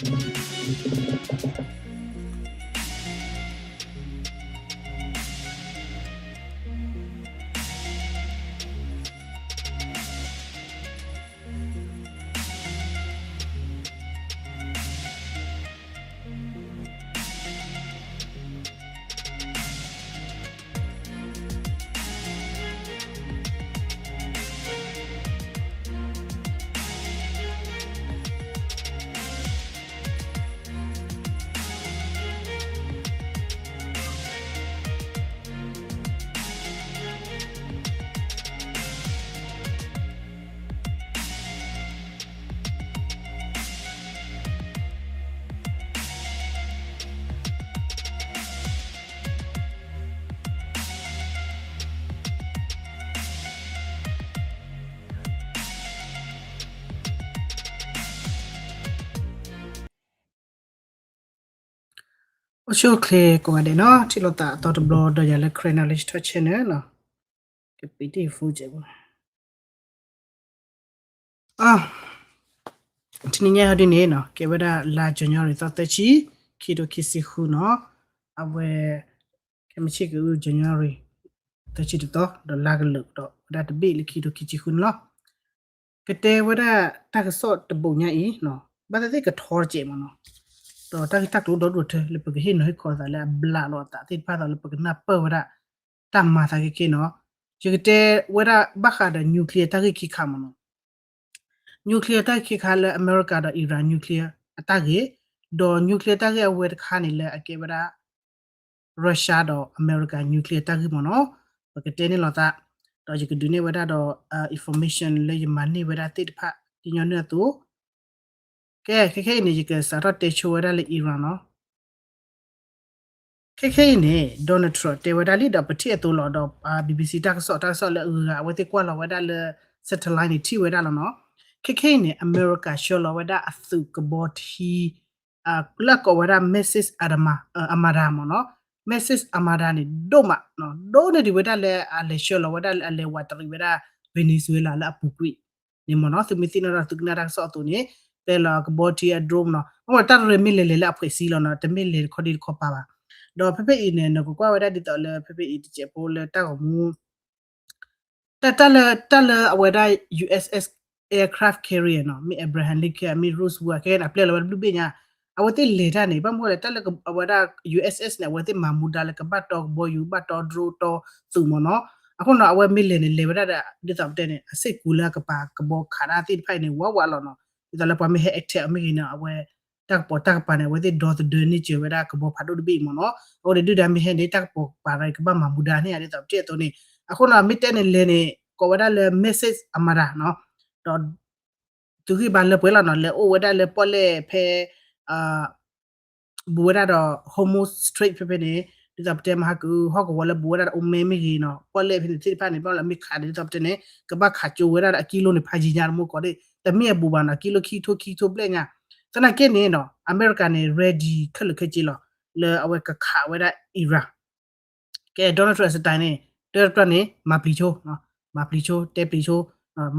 အိၣ်ဆူၣ်အိၣ်ချ့ကိးဂၤဒဲးနီၤ, ထံၣ်လိာ်သးအသီတဘျီဒီးယၤလၢ Karen Knowledge Talk Channel နီၤ, ကပံးတံၢ် phone ကဲးဘၣ် တနံၤညါဟီဒ်န့ၣ်နီၤ, ကဲဝဲဒၣ်လါ January သီသၢဆံ, ခံထိခံဆံဃုနီၤ, အဝဲ ခဲမုၢ်ဆ့ၣ်ကအိၣ် January သၢဆံတသီ, ဒီးလါကလၢာ်ဒီးဝဲဒၣ်တဘ့ၣ်လၢခံထိခံဆံဃုန့ၣ်လီၤ. ကတဲဝဲဒၣ်တၢ်ကစီၣ်တဘိညါအံၤနီၤ, ဘၣ်သ့ၣ်သ့ၣ်ကထီတကဲးမ့ၢ်နီၤ, ဒီးတၢ်ဂ့ၢ်တၢ်ကျိၤဒီဒူၣ်ထၢလၢပကဟ့ၣ်နီၤဟ့ၣ်ခီအသးလၢအဘျးလီၤအသးသ့ၣ်တဖၣ်အသိးလၢပကနၢ်ပၢၢ်ဝဲဒၣ် တၢ်မၤသးက့ၤက့ၤနီၤ, ယကတဲဝဲဒၣ်ဘၣ်ဃးဒီး nuclear တၢ်ဂ့ၢ်ခံခါမ့ၢ်နီၤ, nuclear တၢ်ဂ့ၢ်ခံခါလၢအမဲရကၤဒီး Iran nuclear အတၢ်ဂ့ၢ်, ဒီး nuclear တၢ်ဂ့ၢ်အဝဲတခါန့ၣ်လၢအကဲဝဲဒၣ် Russia ဒီးအမဲရကၤ nuclear တၢ်ဂ့ၢ်မ့ၢ်နီၤ, ပကတဲန့ၢ်လိာ်သး, ဒီးယကဒုးနဲၣ်ဝဲဒၣ်ဒီး information လၢယမၤန့ၢ်ဝဲဒၣ်သ့ၣ်တဖၣ် ဒ်ညီနုၢ်အသိး ကဲ ခဲခဲအံၤန့ၣ် ယကစးထီၣ်တဲဆိဝဲဒၣ်လၢ Iran နီၤ, ခဲခဲအံၤန့ၣ် Donald Trump တဲဝဲဒၣ်လံဒီးပထံၣ်အသိးလီၤဒီး BBC တၢ်ကစီၣ် တၢ်ကစီၣ်လၢအဂုၤအဂၤ အဝဲသ့ၣ်ကွၢ်လီၤဝဲဒၣ်လၢ satellite န့ၣ်ထံၣ်ဝဲဒၣ်လီၤနီၤ, ခဲခဲအံၤန့ၣ် အမဲရကၤဆှၢလီၤဝဲဒၣ်အသုးကဘီထံ လၢအကိးဝဲဒၣ် Masis Armada မ့ၢ်နီၤ, Masis Armada န့ၣ် ဒိၣ်မး ဒိၣ်န့ၢ်ဒံးဝဲဒၣ်လၢအလဲၤဆှၢလီၤဝဲဒၣ်လၢအလဲၤဝးတရံးဝဲဒၣ် Venezuela လၢအပူၤကွံာ်န့ၣ်မ့ၢ်နီၤ, သုမ့ၢ်သ့ၣ်နီၣ်ဒီးသုကနၣ်တၢ်ကစီၣ်အသိးန့ၣ်, ပျဲလီၤအကဘီထံအ drone မ့ၢ်နီၤ, အဃိဒီးတၢ်ရဲၣ်မ့ၢ်လဲၤလဲၤလၢအဖှဲးစံလီၤနီၤ, တမ့ၢ်လဲၤတခီဒံတခီပၤဘၣ်, ဒီးဖဲဖဲအံၤန့ၣ် နကကွၢ်ဝဲဒၣ်ဒ်သိးလၢဖဲဖဲအံၤတစဲးဖိလၢတၢ်ဂီၤမူ တၢ် တၢ်လၢ တၢ်လၢအဝဲဒၣ် USS aircraft carrier နီၤ, မ့ၢ် Abraham Lincoln မ့ၢ် Roosevelt ခဲန့ၣ် အပျဲလီၤဝဲဒၣ်ဘျုးဘ့ၣ်ညါ, အဝဲသ့ၣ်လဲၤတၢ်န့ၣ် ဘၣ်မနုၤလဲၣ် တၢ်လၢအဝဲဒၣ် USS န့ၣ် အဝဲသ့ၣ်မၤမူဒါလၢကဘၣ်တီကဘီယူၤ ဘၣ်တီ drone တီသုးမ့ၢ်နီၤ, အဃိနီၤ အဝဲမ့ၢ်လဲၤန့ၣ် လဲၤဝဲဒၣ်ဒီး ဒ်သိးပတဲန့ၣ် အစ့ၢ်ကီးလၢအကပၤကဘီခးတၢ်သ့ၣ်တဖၣ်အံၤန့ၣ် ဝးဝးလီၤနီၤ, ဒ်သိးလၢပှၤမ့ၢ်ဟဲ attack အီၤမ့ၢ်ဂ့ၤန့ၣ် အဝဲ တၢ်ကပီၤတၢ်ကပၤန့ၣ် အဝဲသ့ၣ်ဒီသဒၢန့ၢ်စၢၤဝဲဒၣ်ကဘီဖးဒိၣ်တဘ့ၣ်အံၤမ့ၢ်နီၤ, အဃိန့ၣ်ဒုၣ်ဒါမ့ၢ်ဟဲန့ၣ် တၢ်ကပီၤကပၤရၤကဘၣ်မၤမူဒါန့ၣ် ဒ်သိးပတဲအသိးန့ၣ်, အဃိနီၤ မ့ၢ်တဲန့ၣ်လဲၤန့ၣ် ကိးဝဲဒၣ်လၢ Masis Armada နီၤ, ဒီး သုးဂံၢ်ဘါလၢပှဲၤလီၤနီၤ လဲၤအိၣ်ဝဲဒၣ်လၢပီၣ်လဲၣ်ဖဲ ဘူးဝဲဒၣ်ဒီး Hormuz Strait ဖဲဖဲန့ၣ်, ဒ်သိးပတဲမဟါက ဟီၣ်ကဝီၤလၢဘူးဝဲဒၣ်ဒီး Oman မ့ၢ်ဂ့ၤနီၤ, ပီၣ်လဲၣ်ဖဲန့ၣ်သ့ၣ်တဖၣ်န့ၣ် ဘၣ်လၢမ့ၢ်ခးန့ၣ် ဒ်သိးပတဲန့ၣ် ကဘၣ်ခးကၠိဝဲဒၣ်ဒီးအကံလိန့ၣ် ဖးယံၤညါတမူကီးဒၣ် တမ့ၢ်အဘူးဘၣ်နီၤ, ကံလိခံကထိခံကထိဘျဲၣ်ညါ, သနာ်က့န့ၣ်နီၤ အမဲရကၤန့ၣ် ready ခဲလၢာ်ခဲဆ့လီၤ လၢအဝဲကခးဝဲဒၣ် Iran ကဲ Donald Trump style န့ၣ် တၢတဖျၢၣ်န့ၣ် မၤပျံၤဆိ, မၤပျံၤဆိ တဲပျံၤဆိ,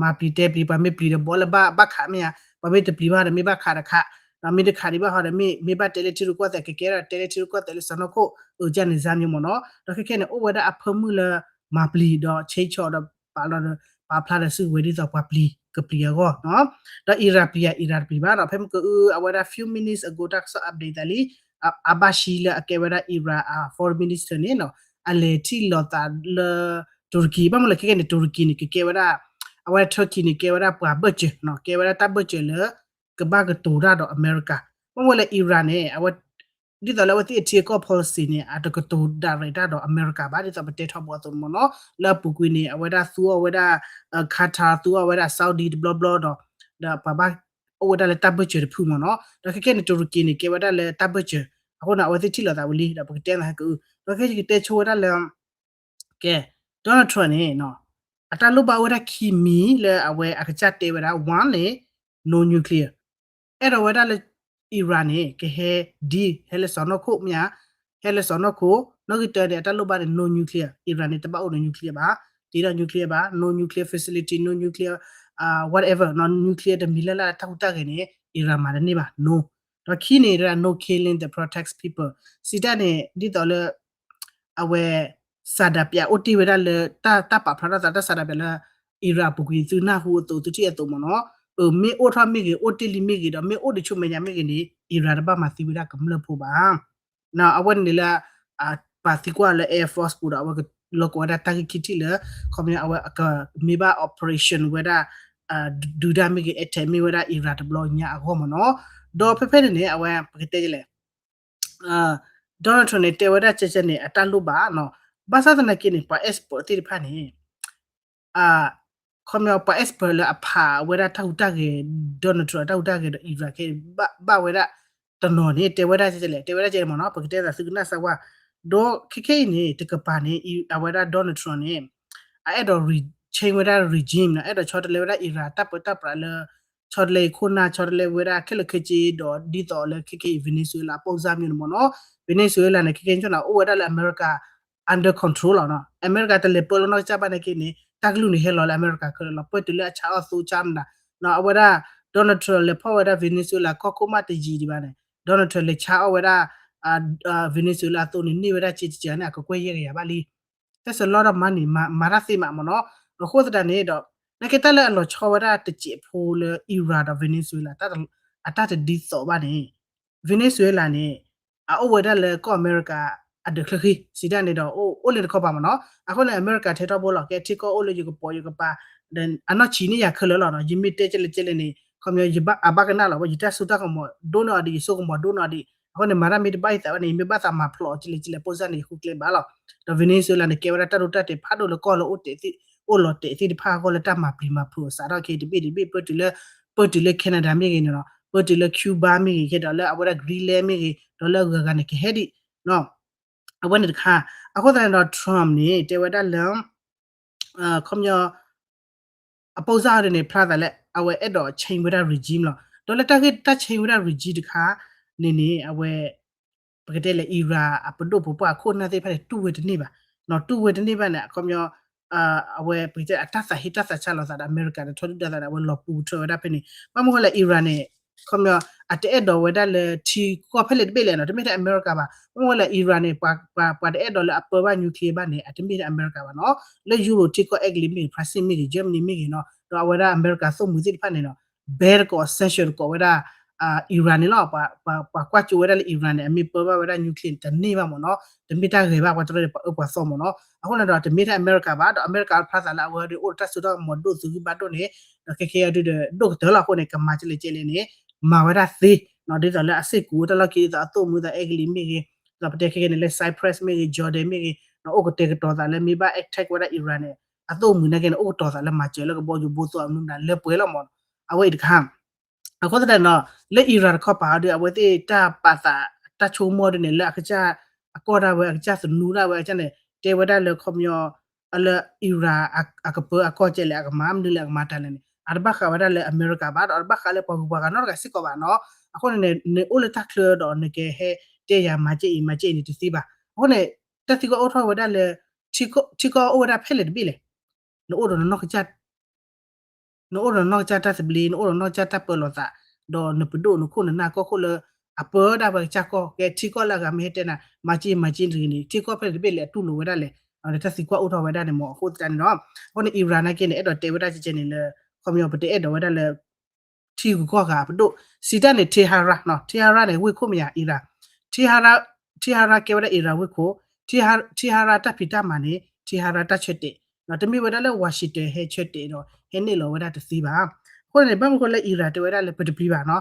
မၤပျံၤတဲပျံၤ ပှၤမ့ၢ်ပျံၤဒီးဘီလၢဘၣ်ဘၣ်ခးမ့ၢ်ဧါ, ပှၤမ့ၢ်တပျံၤဘၣ်ဒီးမ့ၢ်ဘၣ်ခးတခး, ဒီးမ့ၢ်တခးဒံးဘၣ်ဟီဒီး မ့ၢ်မ့ၢ်ဘၣ်တဲလၢထံရူၢ်ကီၢ်သဲး ကကဲထီၣ်တဲလၢထံရူၢ်ကီၢ်သဲးလၢစီၤနီၢ်ခိၣ် အုးကန့ၣ်စါမ့ၢ်မ့ၢ်နီၤ, ဒီးခဲခဲန့ၣ် အိၣ်ဝဲဒၣ်အဖၢမုၢ်လၢ မၤပျံၤဒီး ဆဲးဆီၣ်ဒီး ပာ်လီၤဒီး ပာ်ဖျါဒီးစုကဝဲၤဒ်သိးပှၤပျံၤ ကပျံၤအဂီၢ်နီၤ, ဒီး Iran ပျံၤဧါ Iran တပျံၤဘၣ်နီၤ, ဖဲမ့ၢ်ကအု အဝဲဒၣ် few minutes ago တၢ်ကစီၣ် update သးလံ, အဘၣ်ရှံလၢအကဲဝဲဒၣ် Iran အ foreign minister န့ၣ်နီၤ, အလဲၤထံၣ်လိာ်သးလၢ တူရကံ, ဘၣ်မနုၤလဲၣ်ခဲခဲန့ၣ် တူရကံန့ၣ် ကကဲဝဲဒၣ် အဝဲ Turkey န့ၣ် ကဲဝဲဒၣ်ပှၤဘၢၣ်စၢၤနီၤ, ကဲဝဲဒၣ်တၢ်ဘၢၣ်စၢၤလၢ ကဘၣ်ကတိၤတၢ်ဒီးအမဲရကၤ, ဘၣ်မနုၤလဲၣ် Iran န့ၣ် အဝဲ ဒ်သိးလၢအဝဲသ့ၣ်အထံအကီၢ် policy န့ၣ် အတကတိၤ direct တၢ်ဒီးအမဲရကၤဘၣ် ဒ်သိးပတဲထီဘိအသိးမ့ၢ်နီၤ, လၢအပူၤကွံာ်န့ၣ် အဝဲဒၣ်သူအီၤဝဲဒၣ် Qatar သူအီၤဝဲဒၣ် Saudi တဘျီဘျီဒီး ဒီးပှၤဘၣ်အိၣ်ဝဲဒၣ်လၢတၢ်ဘၢၣ်စၢၤတဖုမ့ၢ်နီၤ, ဒီးခဲခဲန့ၣ် တူရကံန့ၣ် ကဲဝဲဒၣ်လၢတၢ်ဘၢၣ်စၢၤ, အဃိန့ၣ် အဝဲသ့ၣ်ထံၣ်လိာ်သးဝံၤလံ ဒီးပကတဲသးဟဲကအု, ဒီးခဲယကတဲဆိဝဲဒၣ်လၢ ကဲ Donald Trump န့ၣ် အတၢ်လိၣ်ဘၣ်အိၣ်ဝဲဒၣ်ခံမံၤလၢအဝဲအကစၢ်တဲဝဲဒၣ်, one န့ၣ် no nuclear, အဲၣ်ဒိးဝဲဒၣ်လၢ Iran န့ၣ် ကဟဲ deal ဟဲလၢစီၤနီၢ်ခိၣ်မ့ၢ်ဧါ, ဟဲလၢစီၤနီၢ်ခိၣ်, နီၣ်ဂံၢ်တၢန့ၣ် အတၢ်လိၣ်ဘၣ်န့ၣ် no nuclear, Iran န့ၣ် တဘၣ်အိၣ်ဒီး nuclear ဘၣ်, တ့ဒီး nuclear ဘၣ်, no nuclear facility, no nuclear whatever, nuclear တမံၤလၢ်လၢ်တၢ်ဟူးတၢ်ဂဲၤန့ၣ် Iran မၤတန့ၢ်ဘၣ်, no ဒီးခံန့ၣ် no killing that protects people စံးတၢ်န့ၣ် ဒ်သိးလၢ အဝဲ ဆန္ဒပြ အိၣ်တ့ၢ်ဝဲဒၣ်လၢ တၢ်ပာ်ဖျါထီၣ်သးတၢ်ဆန္ဒပြလၢ Iran အပူၤကွံာ် သုနၢ်ဟူအသိး သုထံၣ်အသိးမ့ၢ်နီၤ, အမ့ၢ်အိၣ်ထီၣ်မ့ၢ်ဂ့ၤ အိၣ်တ့ၢ်လံမ့ၢ်ဂ့ၤ ဒီးမ့ၢ်အိၣ်ဒံးဆူမဲာ်ညါမ့ၢ်ဂ့ၤန့ၣ် Iran တဘၣ်မၤသံဝဲဒၣ်ကမျၢၢ်ဖိဘၣ်. အဝဲန့ၣ်လၢ ပာ်သံကွၢ်လၢ Air Force ပူၤဒီး အဝဲကလီၤကီဝဲဒၣ်တၢ်ဂ့ၢ်ခံထံၣ်လၢ ခီပညီအဝဲကမ့ၢ်ဘၣ် operation ဝဲဒၣ် ဒုးတၢ်မ့ၢ်ဂ့ၤ attack မ့ၢ်ဝဲဒၣ် Iran တဘျီညါအဂီၢ်မ့ၢ်နီၤ. ဒီးဖဲဖဲန့ၣ်န့ၣ် အဝဲပကတဲလဲၣ် Donald Trump န့ၣ် တဲဝဲဒၣ်ကဲကဲန့ၣ် အတၢ်လိၣ်ဘၣ်နီၤ. ဘၣ်ဆၣ်သနာ်က့န့ၣ် ပှၤ expert သ့ၣ်တဖၣ်န့ၣ် ခီပညီပှၤ expert လၢအဖးဝဲဒၣ်တၢ်ဟူးတၢ်ဂဲၤ Donald Trump တၢ်ဟူးတၢ်ဂဲၤဒီး Iran ခဲဘၣ်ဝဲဒၣ်တနီၤန့ၣ် တဲဝဲဒၣ်ကဲကဲလဲၣ် တဲဝဲဒၣ်ကဲမ့ၢ်နီၤ ပကတဲသးသုကနၣ်စၢ်ဝဲ, ဒီးခဲခဲအံၤန့ၣ် တကပၤန့ၣ် အဝဲဒၣ် Donald Trump န့ၣ် အအဲၣ်ဒိး change ဝဲဒၣ် regime နီၤ အဲၣ်ဒိးဆီတလဲဝဲဒၣ် Iran တၢ်ပၢတၢ်ပြးလၢ ဆီတလဲအခိၣ်နၢ် ဆီတလဲဝဲဒၣ်ခဲလၢာ်ခဲဆ့ ဒီးဒ်သိးလၢခဲခဲအံၤ Venezuela အပိၢ်စၢ်မ့ၢ်န့ၣ်မ့ၢ်နီၤ, Venezuela န့ၣ် ခဲခဲအံၤန့ၣ် အိၣ်ဝဲဒၣ်လၢအမဲရကၤ under control လီၤနီၤ. အမဲရကၤတလဲၤပၢလီၤနီၢ်ကစၢ်ဘၣ်နာ်က့န့ၣ် တၢ်ကလုၢ်န့ၣ်ဟဲလီၤလၢအမဲရကၤခဲလၢာ်လီၤ. ပၢၢ်တုၤလၢအဆါအီၣ်သိဆါမနုၤ, အဝဲဒၣ် Donald Trump လဲၤဖီၣ်ဝဲဒၣ် Venezuela ကီၢ်ခိၣ်မးတယံာ်ဒံးဘၣ်န့ၣ် Donald Trump လဲၤဆါအီၣ်ဝဲဒၣ် Venezuela အသိးန့ၣ် န့ၢ်ဝဲဒၣ်ကဲကဲန့ၣ် အကကွဲၢ်ယဲၢ်ကယၤဘၣ်လံ that's a lot of money မၤတၢ်သ့မးမ့ၢ်နီၤ. အဃိသတးန့ၣ်ဒီး နာ်က့တၢ်လၢအလီၤဆီဝဲဒၣ်တစဲးဖိလၢ Iran ဒီး Venezuela အတၢ်တဒ်သိးဘၣ်န့ၣ် Venezuela န့ၣ် အအိၣ်ဝဲဒၣ်လၢကီၢ်အမဲရကၤ အဒၢးချၢဃံ စံးတၢ်န့ၣ်ဒီး အိၣ်လၢတခီပၤမ့ၢ်နီၤ. အဃိန့ၣ် အမဲရကၤထဲထီၣ်ဘိလီၤ ကဲထံကီၢ်အိၣ်လၢယကပိာ်ယကပၤ အနီၢ်ဆံးန့ၢ်ယၤခဲလၢာ်လီၤနီၤ. ယမ့ၢ်တဲကဲလဲၣ်ကဲလဲၣ်န့ၣ် ခီပညီ ယဘၣ်အဘၣ်ကနၣ်လီၤ ယတၢ်စိတၢ်ကမီၤဒိၣ်နီၢ်အီၤဒံး ယစိကမီၤဒိၣ်နီၢ်အီၤဒံး အဃိန့ၣ် မၤတၢ်မ့ၢ်တဘၣ်အံၤသးဘၣ်န့ၣ် ယမ့ၢ်ဘၣ်သးမၤဖျိးကဲလဲၣ်ကဲလဲၣ် ပိၢ်စၢ်န့ၣ် ယဃုကျဲဘၣ်လီၤ. ဒီး Venezuela န့ၣ် ကဲဝဲဒၣ်တၢ်ဒိတၢ်တဲာ်ဖးဒိၣ်လၢကီၢ်လၢအိၣ်တဲာ်သ့ၣ် အိၣ်လီၤတဲာ်သ့ၣ်တဖၣ်အဂီၢ်လၢတၢ်မၤပျံၤမၤဖုးအစးထီၣ်က့ၤတဘ့ၣ်တဘ့ၣ် ပၢၢ်တုၤလၢ ပၢၢ်တုၤလၢ Canada မ့ၢ်ဂ့ၤန့ၣ်လီၤ ပၢၢ်တုၤလၢ Cuba မ့ၢ်ဂ့ၤ ကဲဒီးလၢအဝဲဒၣ် Greenland မ့ၢ်ဂ့ၤ ဒီးလၢအဂၤဂၤန့ၣ် ကဟဲဒံး အဝဲန့ၣ်တခါ အဃိသတးန့ၣ်ဒီး Trump န့ၣ် တဲဝဲဒၣ်လၢ ခီပညီ အပိၢ်စၢ်အီၤဒ်န့ၣ် ဖျါသးလၢ အဝဲအဲၣ်ဒိး change ဝဲဒၣ် regime လီၤ. ဒီးလၢတၢ်ဂ့ၢ်တၢ် change ဝဲဒၣ် regime တခါန့ၣ်န့ၣ် အဝဲ ပကတဲလၢ Iran အပဒိၣ်ပပှၢ်ခိၣ်နၢ်သ့ၣ်တဖၣ်န့ၣ် တူၢ်ဝဲတန့ၢ်ဘၣ်. နီၤ တူၢ်ဝဲတန့ၢ်ဘၣ်န့ၣ် အခီပညီ အဝဲပကတဲအတၢ်သးဟ့တၢ်သးဆါလိာ်သးဒီး အမဲရကၤဒီးထီဒုၣ်ဒါသးဒီး အဝဲလီၤပူၤကထၢဝဲဒၣ်ဖဲန့ၣ် ဘၣ်မနုၤဃိလဲၣ် Iran န့ၣ် ခီပညီ အတအဲၣ်ဒိးဝဲဒၣ်လၢထံကီၢ်ဖဲလဲၣ်တဘ့ၣ်လဲၣ်နီၤ တမ့ၢ်ထဲအမဲရကၤဘၣ်. ဘၣ်မနုၤဃိလဲၣ် Iran န့ၣ် ပှၤတအဲၣ်ဒိးလၢအပၢဘၣ် nuclear ဘၣ်န့ၣ် အတမ့ၢ်ထဲအမဲရကၤဘၣ်နီၤ လၢ Europe ထံကီၢ်အဲကလံးမ့ၢ်ဂ့ၤ France မ့ၢ်ဂ့ၤ Germany မ့ၢ်ဂ့ၤနီၤ ဒီးအဝဲဒၣ်အမဲရကၤသိၣ်မှံၤသ့ၣ်တဖၣ်န့ၣ်နီၤ ဘဲတကိး sanction တကိးဝဲဒၣ် Iran န့ၣ်လီၤ. ပှၤကွၢ်ကၠိဝဲဒၣ်လၢ Iran န့ၣ် အမ့ၢ်ပၢဘၣ်ဝဲဒၣ် nuclear န့ၣ် တန့ၢ်ဘၣ်မ့ၢ်နီၤ တမ့ၢ်တၢ်ဂဲၤဘၣ် ပှၤတရၢန့ၣ် ပှၤအၢပှၤသီမ့ၢ်နီၤ အဃိန့ၣ်ဒီး တမ့ၢ်ထဲအမဲရကၤဘၣ် ဒီးအမဲရကၤဖျါသးလၢအဝဲဒၣ်အိၣ်ဒီးတၢ်စိတၢ်ကမီၤဒိၣ်သုးဂံၢ်ဘါဒိၣ်န့ၣ် ဒီးခဲခဲအံၤဒုးဒီး ဒိၣ်ကတၢၢ်လီၤအဃိန့ၣ် ကမၤကလဲၣ်ကဲလဲၣ်န့ၣ် မၤဝဲဒၣ်သ့ ဒ်သိးလၢအစ့ၢ်ကီးတၢ်လီၢ်ခံဒ်သိးအသိၣ်မှံၤသးအဲကလံးမ့ၢ်ဂ့ၤ ဒီးပတဲခဲခဲန့ၣ်လၢ Cyprus မ့ၢ်ဂ့ၤ Jordan မ့ၢ်ဂ့ၤ အိၣ်ကတဲာ်ကတီၤသးလၢမ့ၢ်ဘၣ် attack ဝဲဒၣ် Iran န့ၣ် အသိၣ်မှံၤနာ်က့န့ၣ် အိၣ်ကတီၤသးလၢမၤစၢၤလၢကဘီယူၤဘိသိအမနုၤမနုၤလၢပှဲၤလီၤမ့ၢ်နီၤ အဝဲအံၤတခါ အဃိသတးဒီး လၢ Iran တခီပၤဒီး အဝဲသ့ၣ်တၢ်ပာ်သးတၢ်ဆိကမိၣ်ဒ်န့ၣ် လၢအကစၢ်အကီၢ်ဒၣ်ဝဲ အကစၢ်သနူဒၣ်ဝဲအကစၢ်န့ၣ် တဲဝဲဒၣ်လၢခီပညီ လၢ Iran အကပၢအကီၢ်ကဲလဲၣ် အကမၤမနုၤလဲၣ် အကမၤတၢ်လဲၣ်န့ၣ် အတဘၣ်ဃးဝဲဒၣ်လၢအမဲရကၤဘၣ် ဒီးအတဘၣ်ဃးလၢပှၤဂုၤပှၤဂၤနီတဂၤစ့ၢ်ကီးဘၣ်နီၤ အဃိန့ၣ်န့ၣ် နအိၣ်လၢတၢ်ချၢဒီးနကဟဲတဲယၤမၤကဲအံၤမၤကဲအံၤန့ၣ်တသ့ဘၣ် အဃိန့ၣ် တၢ်သံကွၢ်အိၣ်ထီၣ်ဝဲဒၣ်လၢ ထံကီၢ်အိၣ်ဝဲဒၣ်ဖဲလဲၣ်တဘ့ၣ်လဲၣ် နအိၣ်ဒီးနနီၢ်ကစၢ် နအိၣ်ဒီးနီၢ်ကစၢ်တၢ်သဘျ့ နအိၣ်ဒီးနီၢ်ကစၢ်တၢ်ပၢလီၤသး ဒီးနပဒိၣ်နခိၣ်နနၢ်ကီၢ်ခိၣ်လၢ အပၢဒၣ်ဝဲကစၢ်ကီၢ် ကဲထံကီၢ်လၢအဂၤမ့ၢ်ဟဲတဲနၤ မၤက့မၤက့တဂ့ၤန့ၣ် ထံကီၢ်ဖဲန့ၣ်တဘ့ၣ်လဲၣ်အတူၢ်လိာ်ဝဲဒၣ်လဲၣ် ဒီးတၢ်သံကွၢ်အိၣ်ထီၣ်ဝဲဒၣ်န့ၣ်မ့ၢ် အဃိသတးန့ၣ်ဒီး အဃိန့ၣ် Iran နာ်က့န့ၣ် အဲၣ်ဒိးတဲဝဲဒၣ်ကဲကဲန့ၣ်လၢ ခီပညီပတအဲၣ်ဒိးဝဲဒၣ်လၢ ထံဂုၤကီၢ်ဂၤအပဒိၣ် စံးတၢ်န့ၣ် Tehran နီၤ Tehran န့ၣ် ဝ့ၢ်ခိၣ်မ့ၢ်ဧါ Iran Tehran Tehran ကဲဝဲဒၣ် Iran ဝ့ၢ်ခိၣ် Tehran တၢ်ဖံးတၢ်မၤန့ၣ် Tehran တၢ်ဆၢတဲာ် တမ့ၢ်ဝဲဒၣ်လၢ Washington ဟဲဆၢတဲာ်ဒီး ဟဲနဲၣ်လီၤဝဲဒၣ်တသ့ဘၣ်. အဃိန့ၣ် ဘၣ်မနုၤဃိလၢ Iran တဲဝဲဒၣ်လၢပတပျံၤဘၣ်နီၤ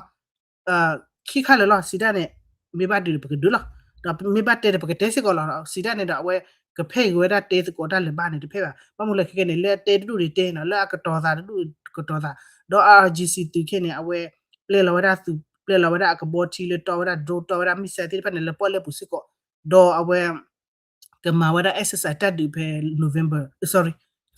ခံခါလၢာ်လီၤ စံးတၢ်န့ၣ် မ့ၢ်ဘၣ်ဒုးဒီးပကဒုးလီၤ ဒီးမ့ၢ်ဘၣ်တဲဒီးပကတဲစ့ၢ်ကီးလီၤ စံးတၢ်န့ၣ်ဒီး အဝဲကဖဲၣ်ဂ့ၤဝဲဒၣ်တဲသကိးတၢ်လၢၤဘၣ်န့ၣ်တဖဲဘၣ် ဘၣ်မနုၤလဲၣ်ခဲကဲန့ၣ် လၢအတဲတဒူၣ်န့ၣ်တဲနီၤ လၢအကတီၤသးတဒူၣ်ကတီၤသး ဒီး IRGC သုးခဲန့ၣ် အဝဲ ပျဲလီၤဝဲဒၣ်သုး ပျဲလီၤဝဲဒၣ်အကဘီထံလၢတီဝဲဒၣ် drone တီဝဲဒၣ် missile သ့ၣ်တဖၣ်န့ၣ် လၢပီၣ်လဲၣ်ပူၤစ့ၢ်ကီး ဒီးအဝဲ ကမၤဝဲဒၣ် exercise တၢ်ဒုးဖဲ November sorry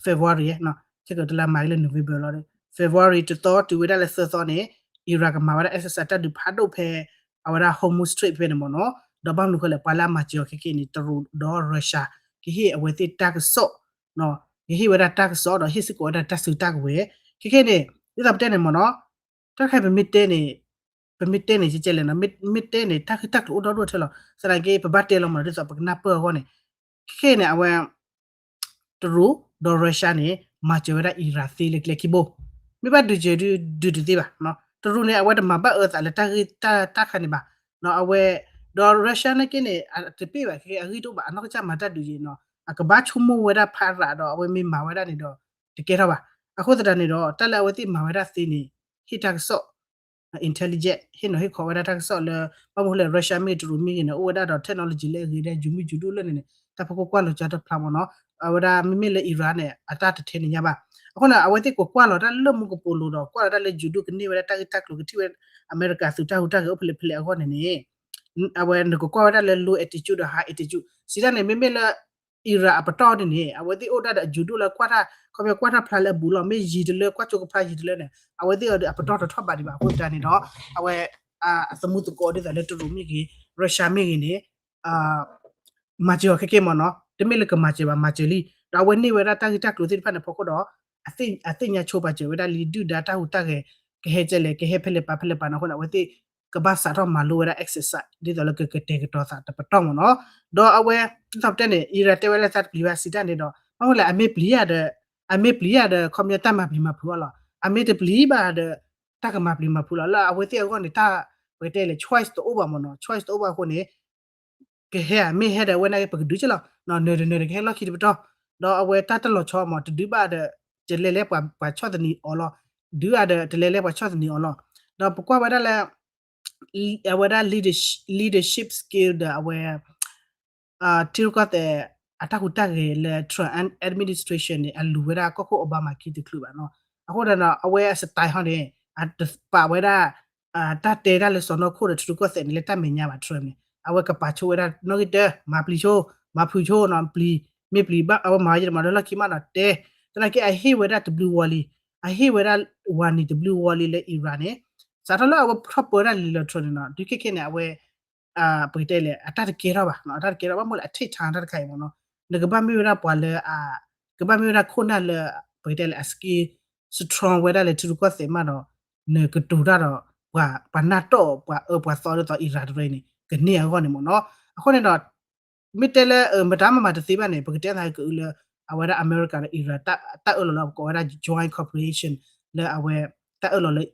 February နီၤ ခဲကတလါမၤက့ၤလၢ November လီၤ February တသီတုၤဝဲဒၣ်လၢသၢသီန့ၣ် Iran ကမၤဝဲဒၣ် exercise တၢ်ဒုးဖးဒိၣ်ဖဲ အဝဲဒၣ် Hormuz Strait ဖဲန့ၣ်မ့ၢ်နီၤ ဒီးဘၣ်မနုၤဃိလဲၣ် ပှၤလၢအမၤစၢၤအီၤခဲကဲန့ၣ် တရူးဒီး Russia ကဟ့ၣ်အဝဲသ့ၣ်တၢ်ကစီၣ် ကဟ့ၣ်ဝဲဒၣ်တၢ်ကစီၣ်ဒီးဟ့ၣ်စ့ၢ်ကီးဝဲဒၣ်တၢ်စုတၢ်ကဝဲၤ ခဲကဲန့ၣ် ဒ်သိးပတဲန့ၣ်မ့ၢ်နီၤ တၢ်တခါအံၤပမ့ၢ်တဲန့ၣ် ပမ့ၢ်တဲန့ၣ်ကဲလဲၣ်နီၤ, မ့ၢ်တဲန့ၣ် တၢ်ဂ့ၢ်တၢ်ကျိၤအိၣ်ဒီဒူၣ်ထဲလီၤ. သနာ်က့ ပဘၣ်တဲလီၤမး ဒ်သိးပကနၢ်ပၢၢ်အဂီၢ်န့ၣ်, ခဲခဲအံၤန့ၣ် အဝဲ တရူး ဒီး Russia န့ၣ် မၤစၢၤဝဲဒၣ် Iran သ့လၢကျဲခံဘိ, မ့ၢ်ဘၣ်ဒုးစၢၤဒုး ဒုးတသ့ဘၣ်. တရူးန့ၣ် အဝဲတမၤဘၣ်အၢသးလၢတၢ်ဂ့ၢ်တၢ်ခါန့ၣ်ဘၣ်. အဝဲ ဒီး Russia နာ်က့န့ၣ် အတပ့ၢ်ဘၣ် ခဲအဂံၢ်တအိၣ်ဘၣ် အနီၢ်ကစၢ်မၤတၢ်ဒုးယံၤနီၤ, အကဘၣ်ဆိကမိၣ်ဝဲဒၣ်ဖးရးဒီး အဝဲမ့ၢ်မၤဝဲဒၣ်န့ၣ်ဒီး တကဲထီၣ်ဘၣ်. အဃိသတးန့ၣ်ဒီး တၢ်လၢအဝဲသ့ၣ်မၤဝဲဒၣ်သ့န့ၣ် ဟ့ၣ်တၢ်ကစီၣ် intelligence ဟ့ၣ်နီၤဟ့ၣ်ခီဝဲဒၣ်တၢ်ကစီၣ်လၢ ဘၣ်မနုၤလဲၣ် Russia မ့ၢ်ဂ့ၤ တရူးမ့ၢ်ဂ့ၤန့ၣ် အိၣ်ဝဲဒၣ်ဒီး technology လၢအဂ့ၤဒ် ယုၢ်မုၢ်ယုၢ်ဒိၣ်လၢန့ၣ်န့ၣ် တၢ်ဖီခိၣ်ကွၢ်လိာ်ကၢ်တဖျါမ့ၢ်နီၤ. အဝဲဒၣ်မ့မ့ၢ်လၢ Iran န့ၣ် အတၢ်တထဲန့ၣ်ညါဘၣ်. အဃိန့ၣ် အဝဲသ့ၣ်ကကွၢ်လီၤတၢ်လၢမူကပိာ်လိၤဒီး ကွၢ်လီၤတၢ်လၢယုၢ်ဒိၣ်ကန့ၢ်ဝဲဒၣ်တၢ်ဂ့ၢ်တၢ်ကျိၤ ကထံၣ်ဝဲအမဲရကၤသုးတၢ်ဟူးတၢ်ဂဲၤအိၣ်ဖဲလဲၣ်ဖဲလဲၣ်အဂီၢ်န့ၣ်န့ၣ် အဝဲနကကွၢ်ဝဲဒၣ်လၢ low altitude ဒီး high altitude စံးတၢ်န့ၣ် မ့မ့ၢ်လၢ Iran အပတီၢ်န့ၣ်န့ၣ် အဝဲသ့ၣ်အိၣ်ဒၣ်ဒီးအယုၢ်ဒိၣ်လၢကွၢ်တၢ် ခီပညီကွၢ်တၢ်ဖျါလၢအဘူးလီၤ မ့ၢ်ယံၤတလၢ ကွၢ်ကၠိကဖျါယံၤတလၢန့ၣ် အဝဲသ့ၣ်အီၤဒီးအပတီၢ်တထီၣ်ဘးဒံးဘၣ်. အဃိသတးန့ၣ်ဒီး အဝဲ အသမူသကိးဒ်သိးလၢတရူးမ့ၢ်ဂ့ၤ Russia မ့ၢ်ဂ့ၤန့ၣ် မၤစၢၤအီၤခဲကဲမ့ၢ်နီၤ, တမ့ၢ်လၢကမၤစၢၤဘၣ် မၤစၢၤလံ. ဒီးအဝဲန့ၢ်ဝဲဒၣ်တၢ်ဂ့ၢ်တၢ်ကျိၤသ့ၣ်တဖၣ်န့ၣ်ဖီခိၣ်ဒီး အသ့ၣ်ညါဆိပာ်စၢၤဝဲဒၣ်လံ ဒုၣ်ဒါတၢ်ဟူးတၢ်ဂဲၤ ကဟဲကဲလဲၣ် ကဟဲဖဲလဲၣ်ပာ်ဖဲလဲၣ်ပာ်နီၤအဃိန့ၣ် အဝဲသ့ၣ်ကဘၣ်စးထီၣ်မၤလိဝဲဒၣ် exercise ဒ်သိးလၢကကတဲာ်ကတီၤသးတပတီၢ်မ့ၢ်နီၤ. ဒီးအဝဲ ဒ်သိးပတဲန့ၣ် Iran တဲဝဲလၢသးတပျံၤဘၣ်စံးတၢ်န့ၣ်ဒီး ဘၣ်မနုၤလဲၣ် အမ့ၢ်ပျံၤယၤဒီး အမ့ၢ်ပျံၤယၤဒီး ခီပညီတၢ်မၤပျံၤမၤဖုးအီၤလီၤ. အမ့ၢ်တပျံၤဘၣ်ဒီး တၢ်ကမၤပျံၤမၤဖုးလီၤ. လၢအဝဲသ့ၣ်အဂီၢ်န့ၣ် တၢ် ပကတဲလဲၣ် choice တအိၣ်ဘၣ်မ့ၢ်နီၤ, choice တအိၣ်ဘၣ်အဃိန့ၣ် ကဟဲဧါ မ့ၢ်ဟဲဒီးအဝဲန့ၣ်ပကဒုးက့ၤလီၤ, နၢၤတနၢၤဒီးကဟဲလီၢ်ခံတပတီၢ်, ဒီးအဝဲတၢ်တလီၤဆီမ့ၢ် တဒုးဘၣ်ဒီး တလဲၤလၢပှၤဆီၣ်သနံးအီၤလီၤ, ဒုးဘၣ်ဒီးတလဲၤလၢပှၤဆီၣ်သနံးအီၤလီၤ. ဒီးပကွၢ်ဝဲဒၣ်လၢ အဝဲဒၣ် leadership skill ဒီးအဝဲ ထံရူၢ်ကီၢ်သဲး အတၢ်ဟူးတၢ်ဂဲၤလၢ Trump administration န့ၣ် အလူၤဝဲဒၣ်ကီၢ်ခိၣ် Obama ခံတချုးဘၣ်နီၤ. အဃိဒီး အဝဲအ style ဟီန့ၣ် အတပာ်ဝဲဒၣ် တၢ်တဲတၢ်လၢစီၢ်နီၤခိၣ်ဒီးထံရူၢ်ကီၢ်သဲးန့ၣ် လၢတၢ်မဲာ်ညါဘၣ် Trump န့ၣ် အဝဲကပာ်ဆိဝဲဒၣ်နီၣ်ဂံၢ်တၢ မၤပျံၤဆိ မၤဖုးဆိနီၤ ပျံၤ မ့ၢ်ပျံၤဘၣ် အဝဲမၤဝဲယဲၢ်တမၤဒီးလီၢ်ခံမးနီၤ တဲ သနာ်က့အဟ့ၣ်ဝဲဒၣ်တဘျုးဝီလံ, အဟ့ၣ်ဝဲဒၣ် ဝၤနံၤတဘျုးဝီလံလၢ Iran န့ၣ် စးထီၣ်လၢအဝဲထီၣ်ပၢတၢ်လံလီၤ Trump န့ၣ်နီၤ ဒုးခဲခဲန့ၣ် အဝဲ ပကတဲလဲၣ် အတၢ်တကဲထီၣ်ဘၣ် အတၢ်တကဲထီၣ် ဘၣ်မနုၤလဲၣ် အ take time တၢ်တခါအံၤမ့ၢ်နီၤ နကဘၣ်မ့ၢ်ဝဲဒၣ်ပှၤလၢ ကဘၣ်မ့ၢ်ဝဲဒၣ်ခိၣ်နၢ်လၢ ပကတဲလဲၣ် အ skill strong ဝဲဒၣ်လၢထံရူၢ်ကီၢ်သဲးမးဒီး နကတိၤတၢ်ဒီး ပှၤနၢ်တီၢ်ပှၤအၢပှၤသီဒ်သိး Iran တရံးန့ၣ် ကန့ၢ်အဂီၢ်န့ၣ်မ့ၢ်နီၤ အဃိန့ၣ်ဒီး မ့ၢ်တဲလၢ မတၤမၤမၤတသ့ဘၣ်န့ၣ် ပကတဲသးကအုလၢ အဝဲဒၣ်အမဲရကၤဒီး Iran တၢ်အၢၣ်လီၤလၢပကိးဝဲဒၣ် joint cooperation လၢအဝဲ တၢ်အၢၣ်လီၤလၢ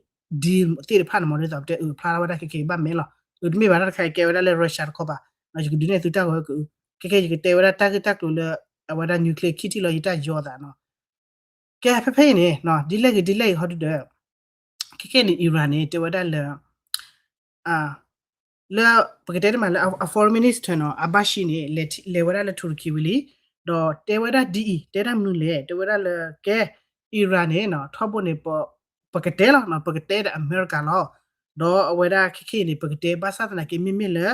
deal သ့ၣ်တဖၣ်န့ၣ်မ့ၢ်ဒ်သိးပတဲအုဖျါထီၣ်ဝဲဒၣ်ခဲခဲအံၤဘၣ်မဲာ်လီၤ. အုတမ့ၢ်ဘၣ်တၢ်တခါအံၤကဲဝဲဒၣ်လၢ Russia တခီဘၣ် ယကဒုးနဲၣ်သုတၢ်ဂီၤက ခဲခဲယကတဲဝဲဒၣ်တၢ်ဂ့ၢ်တၢ်ကျိၤလၢ အဝဲဒၣ် nuclear ခံထံၣ်လီၤယတၢ်ယီသးနီၤ ကဲဖဲဖဲအံၤန့ၣ် ဒ်လဲၣ်ဂ့ၤဒ်လဲၣ်ဂ့ၤဟီဒုဒီး ခဲခဲန့ၣ် Iran န့ၣ် တဲဝဲဒၣ်လၢ လၢ ပကတဲတမးလၢ အ foreign minister နီၤ Abbassi န့ၣ် လဲၤဝဲဒၣ်လၢ Turkey ဝံၤလံ ဒီးတဲဝဲဒၣ်ဒ်အံၤ တဲဒၣ်မနုၤလဲၣ် တဲဝဲဒၣ်လၢ ကဲ Iran န့ၣ် ထီဘိန့ၣ် ပကတဲလီၤ ပကတဲဒီးအမဲရကၤလီၤ ဒီးအဝဲဒၣ်ခဲခဲအံၤန့ၣ် ပကတဲဘၣ်ဆၣ်သနာ်က့ မ့မ့ၢ်လၢ